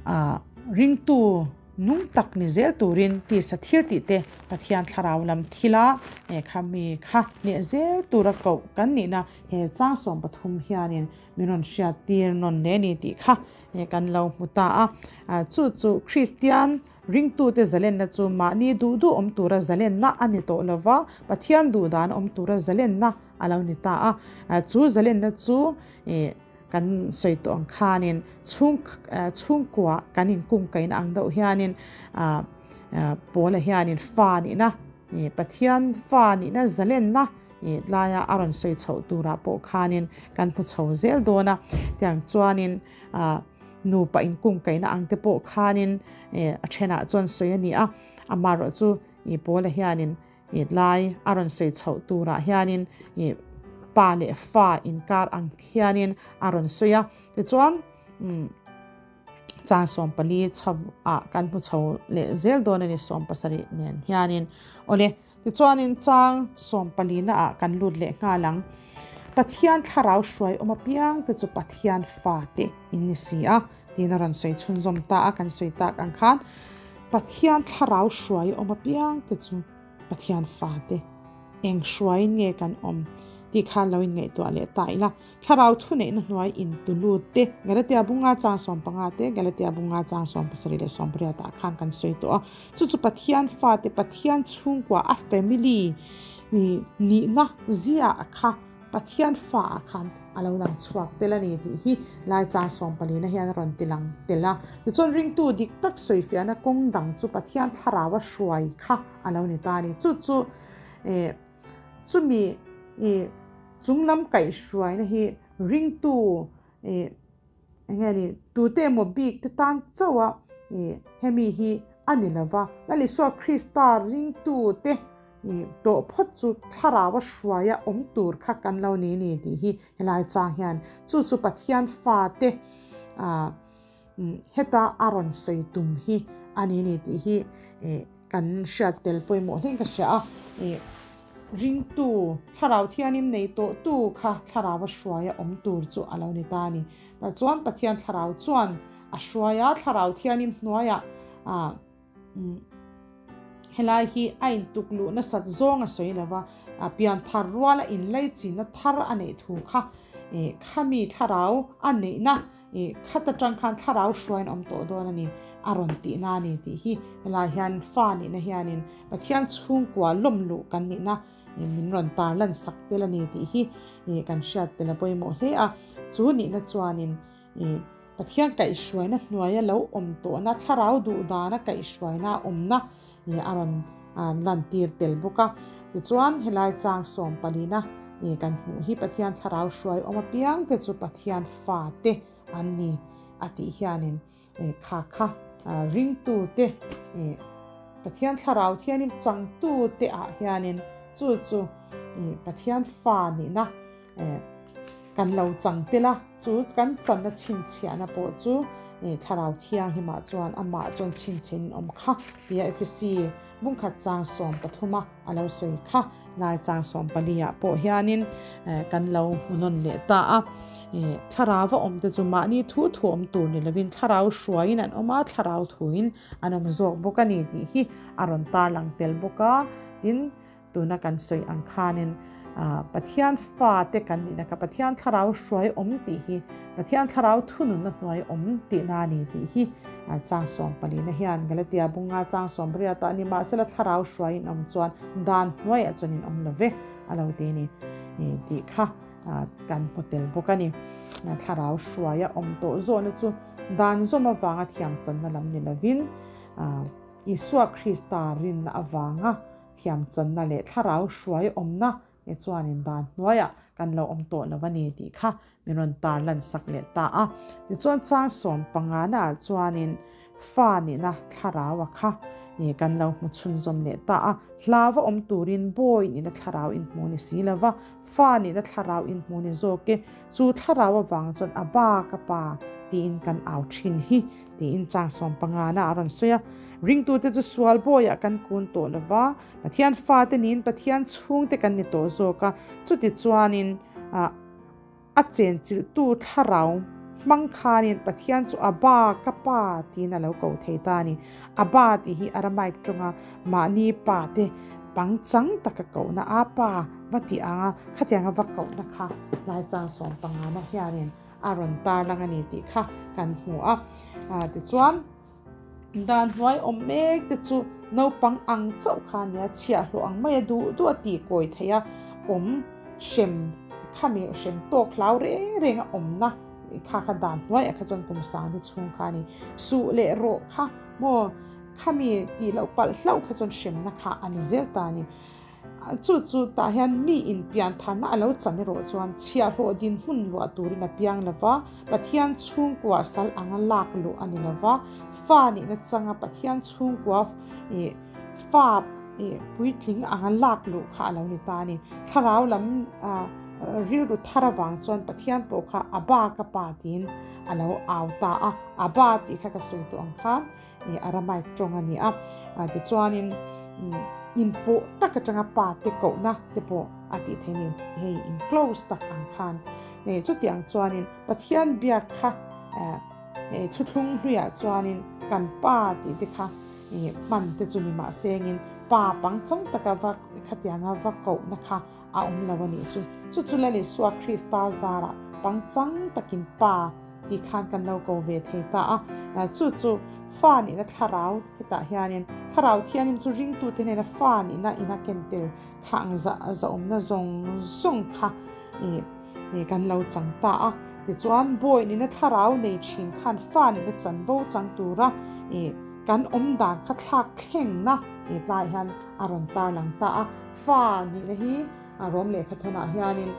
S1: A ringtu nung tak ni zel turin tisa thil tih te Pathian thlarau lam thila kha mi kha hneh zel tura koh kan nihna he chang 13 hianin min rawn hriat tir nawn hle ni tih kha kan lo hmu ta a. Chu chu Kristian ringtute zalenna chu mahni duh duh awm tura zalenna a ni tawh lova, Pathian duh dan awm tura zalenna a lo ni ta a. Chu zalenna chu Kan sawi tawh ang khanin chhung chhungkua kan inkungkaina ang deuh hianin Paula hianin fa nihna Pathian fa nihna zalenna laia a rawn sawi chhoh turah pawh khanin kan hmu chho zel dawn a. Tiang chuanin nupa inkungkaina ang te pawh khanin a thenah chuan sawi a ni a, amaherawhchu Paula hianin I lai a rawn sawi chhoh turah hianin i pa leh fa inkar ang hianin a rawn sawi a. Tichuan chang 14 chho ah kan hmu chho leh zel dawn a ni 70 nen hianin. Awle, tichuanin chang 14 na ah kan lut leh nghal ang. Pathian thlarau hruai awm apiang te chu Pathian fa te in ni si a. Tiin a rawn sawi chhunzawm ta a, kan sawi tak ang khan Pathian thlarau hruai awm apiang te chu Pathian fate eng hruaiin nge kan awm tih khan lo inngaihtuah leh ta ila. Thlarau thuneihna hnuai intulut te, Galatia bunga chang 15 te, Galatia bunga chang 17 leh 18 ah khan kan sawi tawh a. Chu chu Pathian fate, Pathian chhungkua a family nihna zia kha Pathian fa ah khan a lo lang chhuak tel a ni tih hi lai chang 14 na hian a rawn ti lang tel a. Tichuan ringtu dik tak sawifiahna kawng dang chu Pathian thlarau a hruai kha a lo ni ta a ni. Chu chu eh chumi ih chunglam kaihhruaina hi ringtu ih eng nge ni tute emaw bik te tan chauh a ih hemi hi a ni lova. Lal Isua Krista ringtu te ih tawh phawt chu thlarau a hruai a awm tur kha kan lo ni ni tih hi helai chang hian chu chu Pathian fa te ah heta a rawn sawi tum hi a ni ni tih hi ih kan hriat tel pawimawh hleng ka hria a ih ringtu thlarau thianim nei tawh tu kha thlarau a hruai a awm tur chu a lo ni ta a ni. Tah chuan Pathian thlarau chuan a hruai a thlarau thianim hnuaiah ah Helai hi a intuk luh nasat zawng a sawi lo va, pian thar ruala inlei chinna thar a neih thu kha Khami thlarau a neihna khat atang khan thlarau hruaiin awm tawh dawn a ni a rawn tihna a ni tih hi helai hian fa nihna hianin Pathian chhungkua lawm luh kan nihna min rawn tarlan sak tel a ni tih hi kan hriat tel a pawimawh hle a. Chu nihna chuanin Pathian kaihhruaina hnuaia lo awm tawhna thlarau duhdana kaihhruaina awmna a rawn lantir tel bawk a. Tichuan, helai chang sawm palina kan hmuh hi Pathian thlarau hruai awm apiang te chu Pathian fate an ni a tih hianin kha kha ringtute Pathian thlarau thianin changtute ah hianin chu chu Pathian fa nihna Kan lo chang tel a, chu kan channa chhinchhiahna pawh chu Thlarau Thianghlimah chuan amah chuan chhinchhiahin awm kha tia Efesi bungkhat chang 13 a a lo sawi kha. Lai chang 14 ah pawh hianin kan lo hmu nawn leh ta a. Thlarau a awm te chu mahni thu thu awm tur ni lovin Thlarau hruaiin an awm a, Thlarau thuin an awm zawk bawk a ni tih hi a rawn tarlang tel bawk a. Tin, Tuna kan sawi ang khanin Pathian fate kan nihna kha Pathian thlarau hruai awm tih hi Pathian thlarau thununna hnuai awm tihna a ni tih hi chang 14na hian Galatia bunga chang 18 ah nimahsela thlarau hruai in awm chuan dan hnuaiah chuan in awm lo ve a lo ti ni tih kha kan hmu tel bawk a ni. Thlarau hruaia awm tawh zawhna chu dan zawm avanga thiamchanna lam ni lovin Isua Krista rinna avanga Thiamchanna leh thlarau hruai awmna nge chuanin dan hnuaiah kan lo awm tawh lo a ni tih kha min rawn tarlan sak leh ta a. Tichuan chang 15 ah chuanin fa nihna thlarau a kha kan lo hmu chhunzawm leh ta a. Hlauva awm turin bawi nihna thlarau inhmu ni si lova, fa nihna thlarau inhmu ni zawk e. Chu thlarau avang chuan a ba ka pa tiin kan au thin hi. Tiin chang 15 na a rawn sawi a. Ringtute chu sual bawiah kan kun tawh lo va, Pathian fate niin Pathian chhungte kan ni tawh zawk a. Chuti chuanin a chenchilhtu thlarau hmang khanin Pathian chu Abba, ka pa tiin a lo ko thei ta a ni. Abba tih hi Aramaic tawnga mahni pa te pangchang taka kohna a pa va tih anga khatianga va kohna kha tlai chang 15 na hianin a rawn tarlang a ni tih kha kan hmu a. Tichuan, dan hnuai awm mek te chu naupang ang chauh kha a nia, chhiahhlawh ang mai a duh duh a tih kawi theih a, awm hrem khami hrem tawk hlau reng reng a awmna kha kha dan hnuaiah kha chuan kum sang ni chhung kha a ni. Suh leh rawh kha maw khami tih loh palh hlauh kha chuan hremna kha a ni zel ta a ni. Chu chu tah hian mi in pian tharna a lo chan erawh chuan chhiahhlawh dinhmun luah turin a piang lo va, Pathian chhungkua sal anga lak luh a ni lo va, fa nihna changa Pathian chhungkua fa puitling anga lak luh kha a lo ni ta a ni. Thlarau lam rilru thar avang chuan Pathian pawh kha Abba ka pa tiin a lo au ta a, Abba tih kha ka sawi tawh ang khan Aramaic tawng a ni a. Tichuanin inpawh tak atanga pa te kohna te pawh a tih theih a ni. Hei in close tak ang khan. Chutiang chuanin Pathian biak kha thuthlung hluiah chuanin kan pa tih te kha hman te chu ni mah sengin pa pangchang taka va khatianga va kohna kha a awm lo a nih chu. Chu chu Lal Isua Krista zarah pangchang takin pa tih khan kan lo ko ve thei ta a. Chu chu fa nihna thlarau hetah hianin thlarau thianin chu ringtute hnena fa nihna ina ken tel kha ang zahawmna zawng zawng kha kan lo chang ta a. Tichuan bawi nihna thlarau nei thin khan fa nihna chanvo chang tura kan awm dan kha thlak thlengna tlai hian a rawn tarlang ta a. Fa nihna hi Rom lehkha thawnah hianin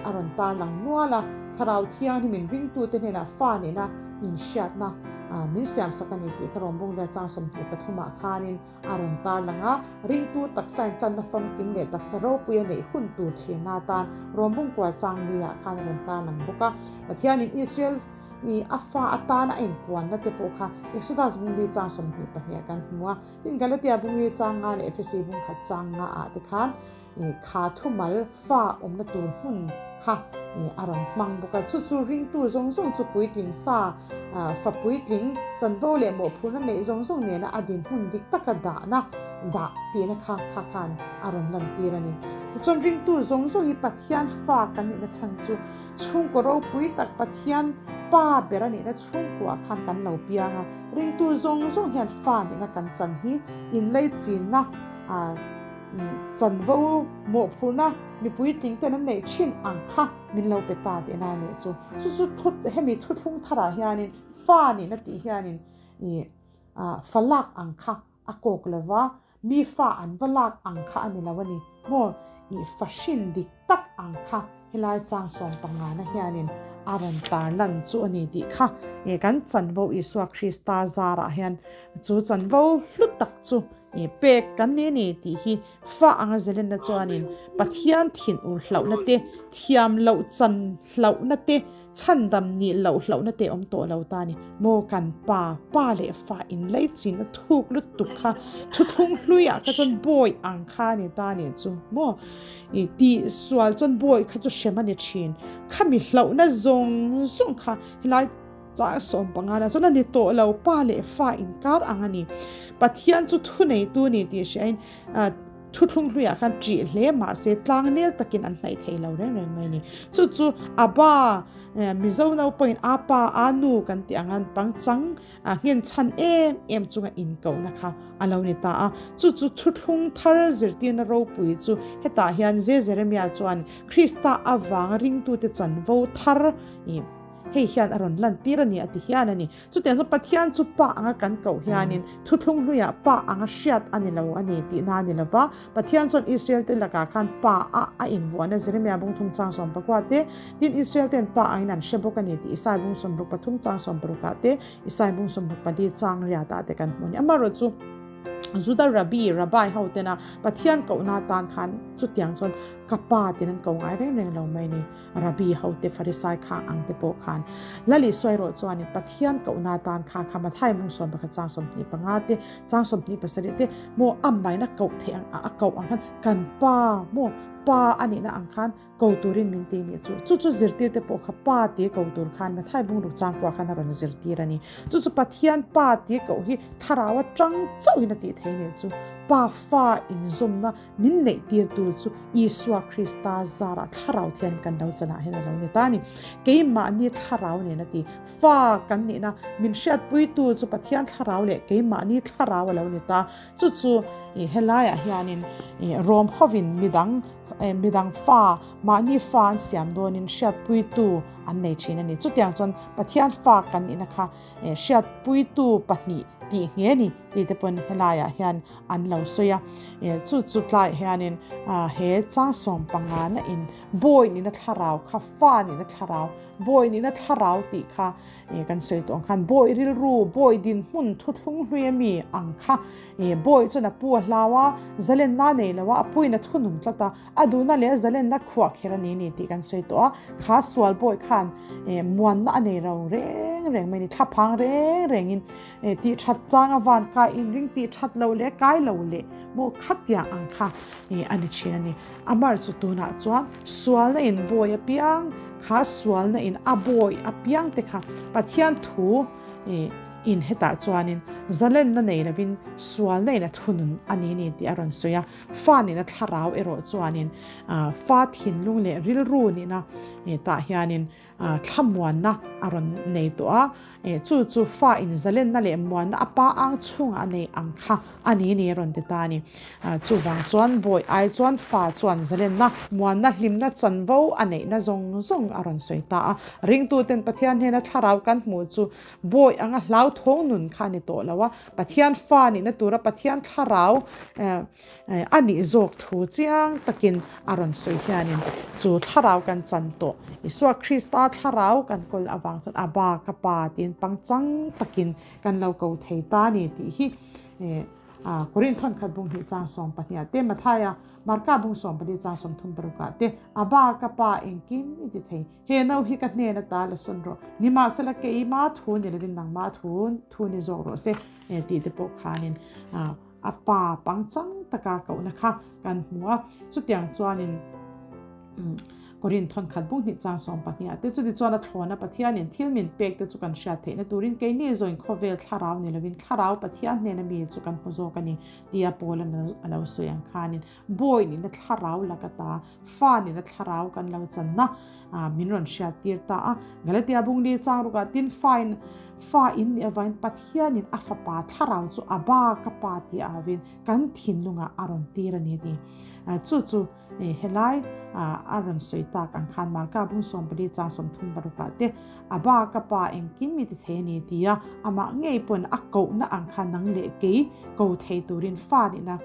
S1: a rawn tarlang nual a, Thlarau Thianghlimin ringtute hnenah fa nihna inhriatna min siamsak a ni tih kha Rom bungrel chang 23 ah khanin a rawn tarlang a, ringtu taksa intlanna famkim leh taksa ropui a neih hun tur thlirna atan Rom bungkual chang li ah khan a rawn tarlang bawk a. Pathianin Israel a fa atana a inpuanna te pawh kha Exodus bungli chang 22 ah kan hmu a, tin Galatia bungli chang nga leh Efesi bungkhat chang nga ah te khan Kha thumal fa awmna tur hmun kha a rawn hmang bawk a. Chu chu ringtu zawng zawng chu puitling sa, fa puitling chanvo leh mawhphurhna neih zawng zawng nena a dinhmun dik taka dahna dah tihna kha kha khan a rawn lantir a ni. Tichuan ringtu zawng zawng hi Pathian fa kan nihna chhan chu chhungkaw ropui tak Pathian Pa ber a nihna chhungkuah khan kan lo piang a, ringtu zawng zawng hian fa nihna kan chan hi inleichinna chanvo mawhphurhna mipui tling ten an neih thin ang kha min lo pe ta tihna a nih chu. Chu chu thu hemi thuthlung tharah hianin fa nihna tih hianin ih fa lak ang kha a kawk lo va, mi fa an va lak ang kha a ni lo a ni maw? Ih fa hrin dik tak ang kha helai chang sawm pangana hianin a rawn tar lan chu a ni tih kha ih kan chanvo Isua Krista zarah hian chu chanvo hlu tak chu ih pek kan ni a ni tih hi fa anga zelenna chuanin Pathian thinur hlauhna te, thiam loh chan hlauhna te, Chhandam nih loh hlauhna te awm tawh lo ta ni maw kan pa, pa leh fa inlei chinna thuk lutuk kha thuthlung hluiah kha chuan bawi ang kha a ni ta nih chu maw i tih sual chuan bawi kha chu hrem a ni thin khami hlauhna zawng zawng kha helai chang 15 ah chuan a ni tawh lo pa leh fa inkar ang a ni Pathian chu thuneitu ni tih hriain Thuthlung hluiah khan ṭih hle mahse tlangnel takin an hnaih thei lo reng reng mai a ni. Chu chu a ba, Mizo naupangin a pa, a nu kan tih ang an pangchang nghen chhan em em chunga inkohna kha a lo ni ta a. Chu chu thuthlung thar zirtirna ropui chu hetah hian Zezeremia chuan Krista avanga ringtute chanvo thar hei hian a rawn lantir a ni a ti hian a ni. Chutiang chuan Pathian chu Pa anga kan koh hianin thuthlung hluiah Pa anga hriat a ni lo a ni tihna a ni lo va. Pathian chuan Israel te lakah khan Pa a a invuahna Jeremia bung thum chang 14 te, tin Israel ten Pa angin an hre bawk a ni tih Isai bung 63 chang 60 ah te, Isai bung 64 chang riat ah te kan hmu a ni. Amaherawhchu Juda Rabbi, Rabbi, ho tena Pathian kohna atan khan chutiang chuan ka Pa tiin an ko ngai reng reng lo mai a ni. Rabbi hote Pharisai khang ang te pawh khan Lal Isua erawh chuanin Pathian kohna atan kha kha Mathai mung 11 chang 25 te chang 27 te maw a main a koh theih ang a koh ang khan kan pa maw pa a nihna ang khan ko turin min ti nih chu chu chu zirtir te pawh kha pa tia ko tur khan Mathai bung ruk chang kua khan a rawn zirtir a ni chu chu Pathian pa tia koh hi thlarau atang chauhin a tih theih nih chu pa fa inzawmna Min neihtirtu chu Isua Krista zarah thlarau thian kan lo chanah hian a lo ni ta a ni. Keimahni thlarau nen a ti. Fa kan nihna min hriatpuitu chu Pathian thlarau leh keimahni thlarau a lo ni ta. Chu chu helaiah hianin Rom hovin midang midang fa mahni fa an siam dawnin hriatpuitu an nei thin a ni. Chutiang chuan Pathian fa kan nihna kha hriatpuitu pahnih tih nge ni tih te pawn helaiah hian an lo sawi a chu chu tlaiah hianin he chang 15 na in bawi nihna thlarau kha fa nihna thlarau bawi nihna thlarau tih kha kan sawi tawh ang khan bawi rilru bawi dinhmun thuthlung hlui ami ang kha bawi chuan a pu a hlau a zalenna nei lo a a puin a thunun tlat a a duhna leh zalenna khuah kher a ni ni tih kan sawi tawh a kha sual bawi khan muanna a nei ro reng reng mai ni thlaphang reng rengin Tih that chang a van kai inring tih that loh leh kai lo leh maw khatiang ang kha a ni thin a ni. Amar chu tunah chuan sualna in bawi apiang kha sualna in a bawi apiang te kha Pathian thu in hetah chuanin zalenna nei lovin sualna in a thunun a ni ni tih a rawn sawi a. Fa nihna thlarau erawh chuanin fa thinlung leh rilru nihna tah hianin Thlamuanna a rawn nei tawh a, chu chu fa inzalenna leh muanna a pa ang chhungah a nei ang kha a ni ni a rawn ti ta a ni. Chuvang chuan bawi ai chuan fa chuan zalenna, muanna, hlimna chanvo a neihna zawng zawng a rawn sawi ta a. Ringtuten Pathian hnena thlarau kan hmuh chu bawi anga hlauthawng nun kha a ni tawh lo a, Pathian fa nihna tura Pathian thlarau A nih zawk thu chiang takin a rawn sawi hianin chu thlarau kan chan tawh. Isua Krista thlarau kan kawl avang chuan a ba ka pa tiin pangchang takin kan lo ko thei ta a ni tih hi Korinth thawn khat bung hnih chang 12 te Mathaia Marka bung 14 chang 36 ah te a ba ka pa engkim i ti thei he no hi ka hnen ata la sawn rawh nimahsela keima thu ni lovin nangma thu thu ni zawk rawh se tih te pawh khanin A pa pangchang taka kohna kha kan hmu a, chutiang chuanin Korin thawnkhat bung hnih chang 12 ah te chutichuan a thlawna Pathianin thil min pek te chu kan hriat theihna turin keini zawin khawvel thlarau ni lovin thlarau Pathian hnena mi chu kan hmu zawk a ni tia Paul-a'n a lo sawi ang khanin bawi nihna thlarau laka ta fa nihna thlarau kan lo channa min rawn hriat tir ta a. Galatia bung li chang rukah tin fain fa in nih avangin Pathianin a fapa thlarau chu a ba ka pa tia avin kan thinlungah a rawn tir a ni a ti. Chu chu Helai a rawn sawi tak ang khan Marka bung 14 chang 36 ah te a ba ka pa engkim mi ti thei a ni ti a, amah ngei pawn a kohna ang khan nang leh kei ko thei turin fa nihna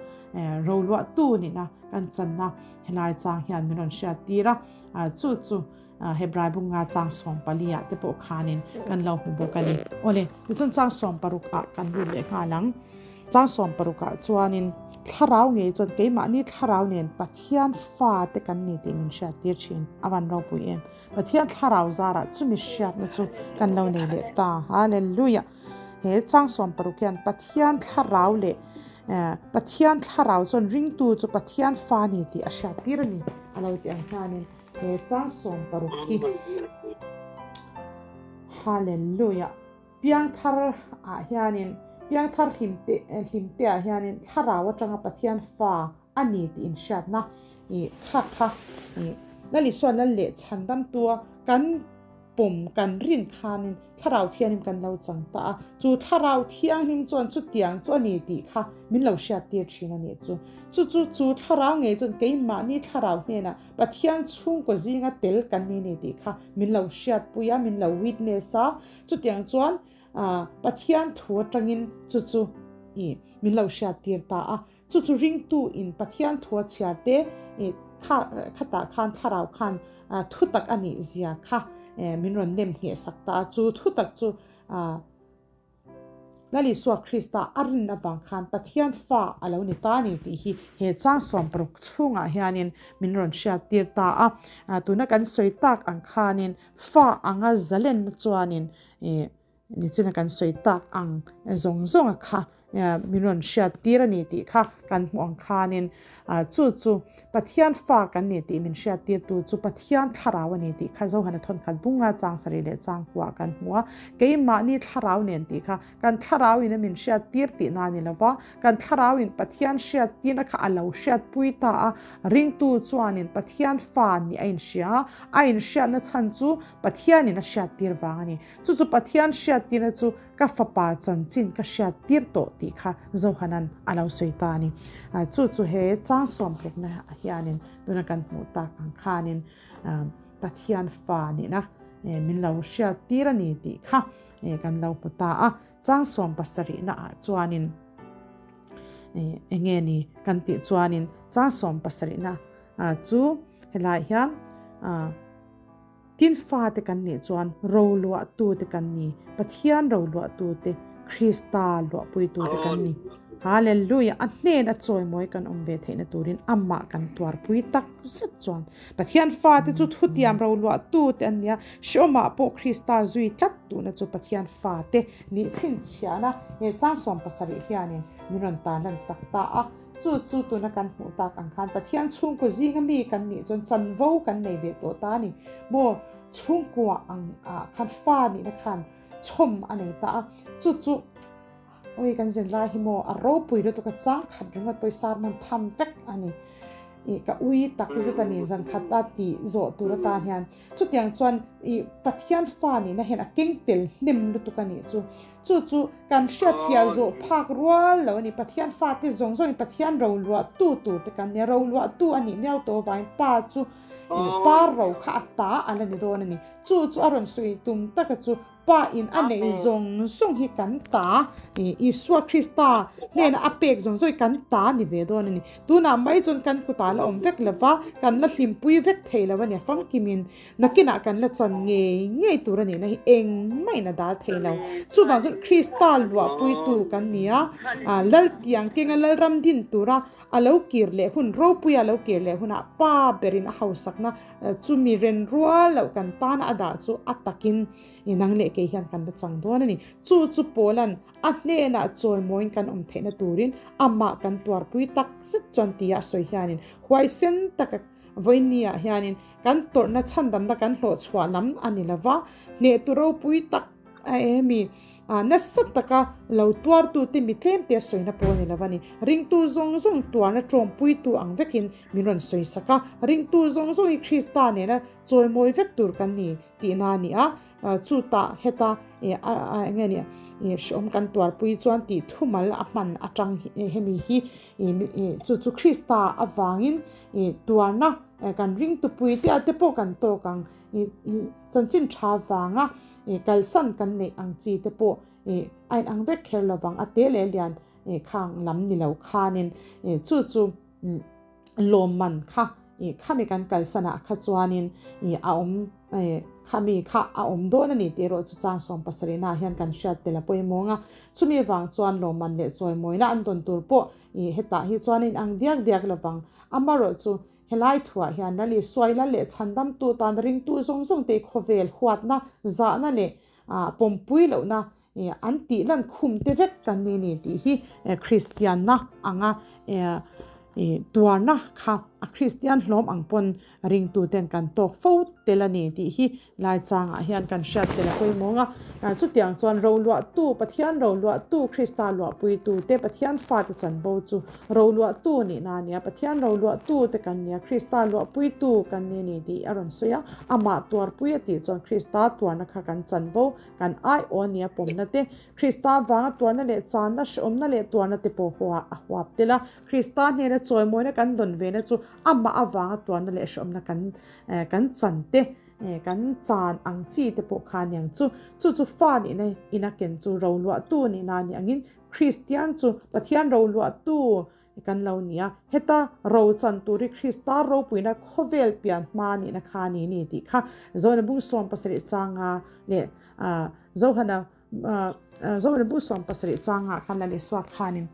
S1: roluahtu nihna kan channa helai chang hian min rawn hriat tir a, chu chu Hebrai bung nga chang 14 ah te pawh khanin kan lo hmu bawk a ni. Awle, tichuan chang 16 ah kan lut leh nghal ang. Chang 16 ah chuanin thlarau ngei chuan keimahni thlarau nen Pathian fa te kan ni tih min hriat tir thin. A van ropui em. Pathian thlarau zarah chumi hriatna chu kan lo nei leh ta. Hallelujah! He chang 16 hian Pathian thlarau leh Pathian thlarau chuan ringtu chu Pathian fa ni tih a hriat tir a ni. A lo ti ang hianin he chang 16 hi Hallelujah! Piangthar ah hianin, piangthar hlimte hlimte ah hianin thlarau atanga Pathian fa a ni tih inhriatna ih kha kha ih Lal Isua Lal leh chhandamtua kan pawm kan rin khanin thlarau thianghlim kan lo chang ta a, chu thlarau thianghlim chuan chutiang chu a ni tih kha min lo hriattir thin a nih chu. Chu chu chu thlarau ngei chuan keimahni thlarau hnenah Pathian chhungkaw zinga tel kan ni ni tih kha min lo hriatpui a, min lo witness a, Chutiang chuan Pathian thu atangin chu chu i min lo hriattir ta a. Chu chu ringtu in Pathian thu a chhiar te i kha khatah khan thlarau khan thu tak a nih zia kha min rawn nem ngheh sak ta a. Chu thu tak chu Lal Isua Krista a rin avang khan Pathian fa a lo ni ta a ni tih hi he chang 16 chhungah hianin min rawn hriattir ta a. Tuna kan sawi tak ang khanin Fa anga zalenna chuanin nichina kan sawi tak ang zawng zawnga kha min rawn hriat tir a ni tih kha kan hmuh ang khanin chu chu Pathian fa kan ni tih min hriat tirtu chu Pathian thlarau a ni tih kha Zohana thawnkhat bunga chang sarih leh chang kuah kan hmu a, keimahni thlarau nen tih kha kan thlarau in a min hriat tir tih na ni lova, kan thlarau in Pathian hriat tirna kha a lo hriat pui ta a, ringtu chuanin Pathian fa nih a inhria a, a inhriatna chhan chu Pathian in a hriat tir vang a ni. Chu chu Pathian hriat tirna chu ka fapa chanchin ka hriat tir tawh tih kha Zohanan a lo sawi ta a ni. Chu chu he chang sawmtlukna hianin tuna kan hmuh tak ang khanin Pathian fa nihna min lo hriat tir a ni tih kha kan lo hmu ta a. Chang 17 ah chuanin enge ni kan tih chuanin chang 17 chu helai hian tin fa te kan nih chuan ro luah tu te kan ni, Pathian ro luah tu te, Krista luahpui tu te kan ni. Hallelujah! A hnen a chawimawi kan awm ve theihna turin amah kan tuarpui tak zet chuan Pathian fate chu thutiam ro luah tu te an nia, hreawmah pawh Krista zui tlat duhna chu Pathian fate nih chhinchhiahna he chang 70 hianin min rawn tarlan sak ta a. Chu chu tuna kan hmuh tak ang khan Pathian chhungkaw zinga mi kan nih chuan chanvo kan nei ve tawh ta a ni. Maw chhungkua ang ah khan fa nihna khan chhawm a nei ta a, chu chu Oi kan zin lai hi maw a ropui lutuk a chang khat ringawt pawh i sermon tham vek a ni. I ka ui tak zet a ni zan khat a tih zawh tur atan hian chutiang chuan i Pathian fa nihna hian a keng tel hnem lutuk a nih chu. Chu chu kan hriat fiah zawh phak rual lo a ni. Pathian fate zawng zawngin Pathian ro luah tu tur te kan nia. Ro luah tu a nih miau tawh avangin pa chu i pa ro kha a ta a la ni dawn a ni. Chu chu a rawn sawi tum taka chu Pa in a neih zawng zawng hi kan ta, Isua Krista hnena a pek zawng zawng hi kan ta ni ve dawn a ni. Tunah mai chuan kan kutah la awm vek lo va, kan la hlimpui vek thei lo a ni a, famkimin nakinah kan la chan ngei ngei tur a nihna hi engmah in a dal thei lo. Chuvang chuan Krista luahpuitu kan ni a, Laltiang kenga Lalram din tura a lo kir leh hun, ropuia lo kir leh hunah Pa berin a hausakna Chumi ren rual loh kan tana a dah chu a takin i nang leh kei hian kan la chang dawn a ni. Chu chu Paula'n a hnenah chawimawiin kan awm theihna turin amah kan tuarpui tak zet chuan tia a sawi hianin huaisen taka Vawiinni ah hianin kan tawrhna chhandamna kan hlawhchhuah lam a ni lova, hnehtu ropui tak a emi nasa taka lo tuartute mi tlemte a sawina pawh a ni lova ni. Ringtu zawng zawng tuarna tawmpuitu ang vekin min rawn sawi sak a, ringtu zawng zawng hi Krista nena chawimawi vek tur kan ni tihna a ni a. Chutah heta eng nge ni hrehawm kan tuarpui chuan tih thumal a hman atang hemi hi chu chu Krista avangin tuarna kan ringtupui te ah te pawh kan tawk ang chanchin tha vanga kalsan kan neih ang chi te pawh a inang vek kher lovang a te leh lian khang lam ni lo khanin chu chu lawmman kha ih khami kan kalsan ah kha chuanin ih a awm ih khami kha a awm dawn a ni tih erawh chu chang 70 naah hian kan hriat tel a pawimawh ang a, chumi avang chuan lawmman leh chawimawina an dawn tur pawh ih hetah hi chuan a inang diak diak lovang. Amaherawh chu helai thuah hian Lal Isuai lal leh chhandamtu tan ringtu zawng zawng te khawvel huatna, zahna leh ah pawmpui lohna ih an tih lan khum te vek kan ni ni tih hi Kristianna anga ih tuarna kha a Kristian hlawm ang pawn ringtu ten kan tawk fo tel a ni tih hi lai changah hian kan hriat tel a pawimawh ang a. Chutiang chuan roluahtu Pathian roluahtu Krista luahpuitu te Pathian fate chanvo chu roluahtu nihna a ni a, Pathian roluahtu te kan ni a, Krista luahpuitu kan ni a ni tih a rawn sawi a, amah tuarpui a tih chuan Krista tuarna kha kan chanvo Kan aiawh nia pawmna te, Krista vanga tuarna leh channa, hrehawmna leh tuarna te pawh haw ah a huap tel a. Krista hnena chawimawina kan dawn vena chu amah avanga tuarna leh hrehawmna kan kan chan te, kan chan ang chi te pawh kha aniang chu. Chu chu fa nihna ina ken chu roluahtu nihna a ni angin Kristian chu Pathian roluahtu Kan lo ni a, heta ro chan tur hi Krista ropuina khawvel pian hma nihna kha a ni ni tih kha Zohana bung 70 changa leh Zohana Zohana bung 70 changa khan Lal Isua khanin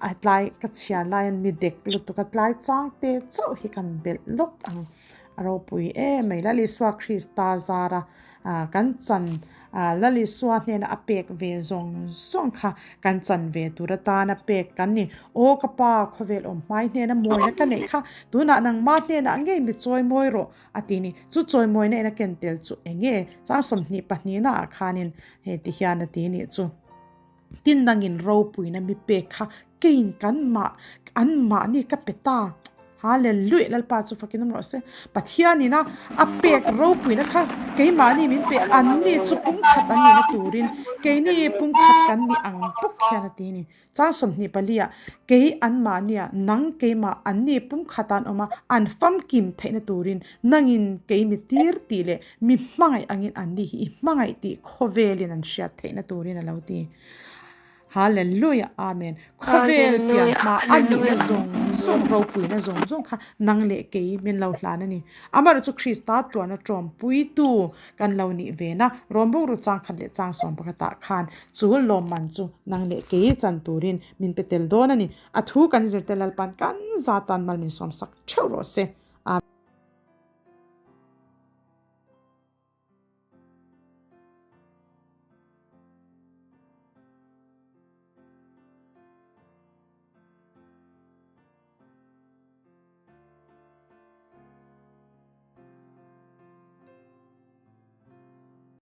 S1: a tlai ka chhiar laiin mi dek lutuk a tlai chang te chauh hi kan belh lawk ang a ropui em mai. Lal Isua Krista zara kan chan Lal Isua hnena a pek ve zawng zawng kha kan chan ve tur atana pek kan ni. Aw ka pa, khawvel awm hmai hnena mawina ka neih kha tunah nangmah hnenah ngei mi chawi mawi rawh a ti ni. Chu chawi mawina ina ken tel chu eng nge? Chang 22 naah khanin hei ti hian a ti nih chu. Tin nangin ropuina mi pek kha keiin kan mah an mahni ka pe ta. Hallelujah Lalpa chu fakin awm rawh se. Pathianin a a pek ropuina kha keimahni min pe anni chu pumkhat an nihna turin keini pumkhat kan ni ang bawk hian a ti a ni. Chang 24 ah kei anmahnia nang keimah anni pumkhat an awm a an famkim theihna turin nangin kei mi tir tih leh Mi hmangaih angin anni hi i hmangaih tih khawvelin an hriat theihna turin a lo ti. Hallelujah Amen. Khawvel pian hma a nihna zawng zawng ropuina zawng zawng kha nang leh kei min lo hlan a ni. Amaherawhchu Krista tuarna tawmpuitu kan lo nih vena Rom bungraw chang khat leh chang sawm pakhatah khan chu lawmman chu nang leh kei chan turin min pe tel dawn a ni. A thu kan zirte Lalpan kan zatan mal min sawmsak theuh rawh se. Amen.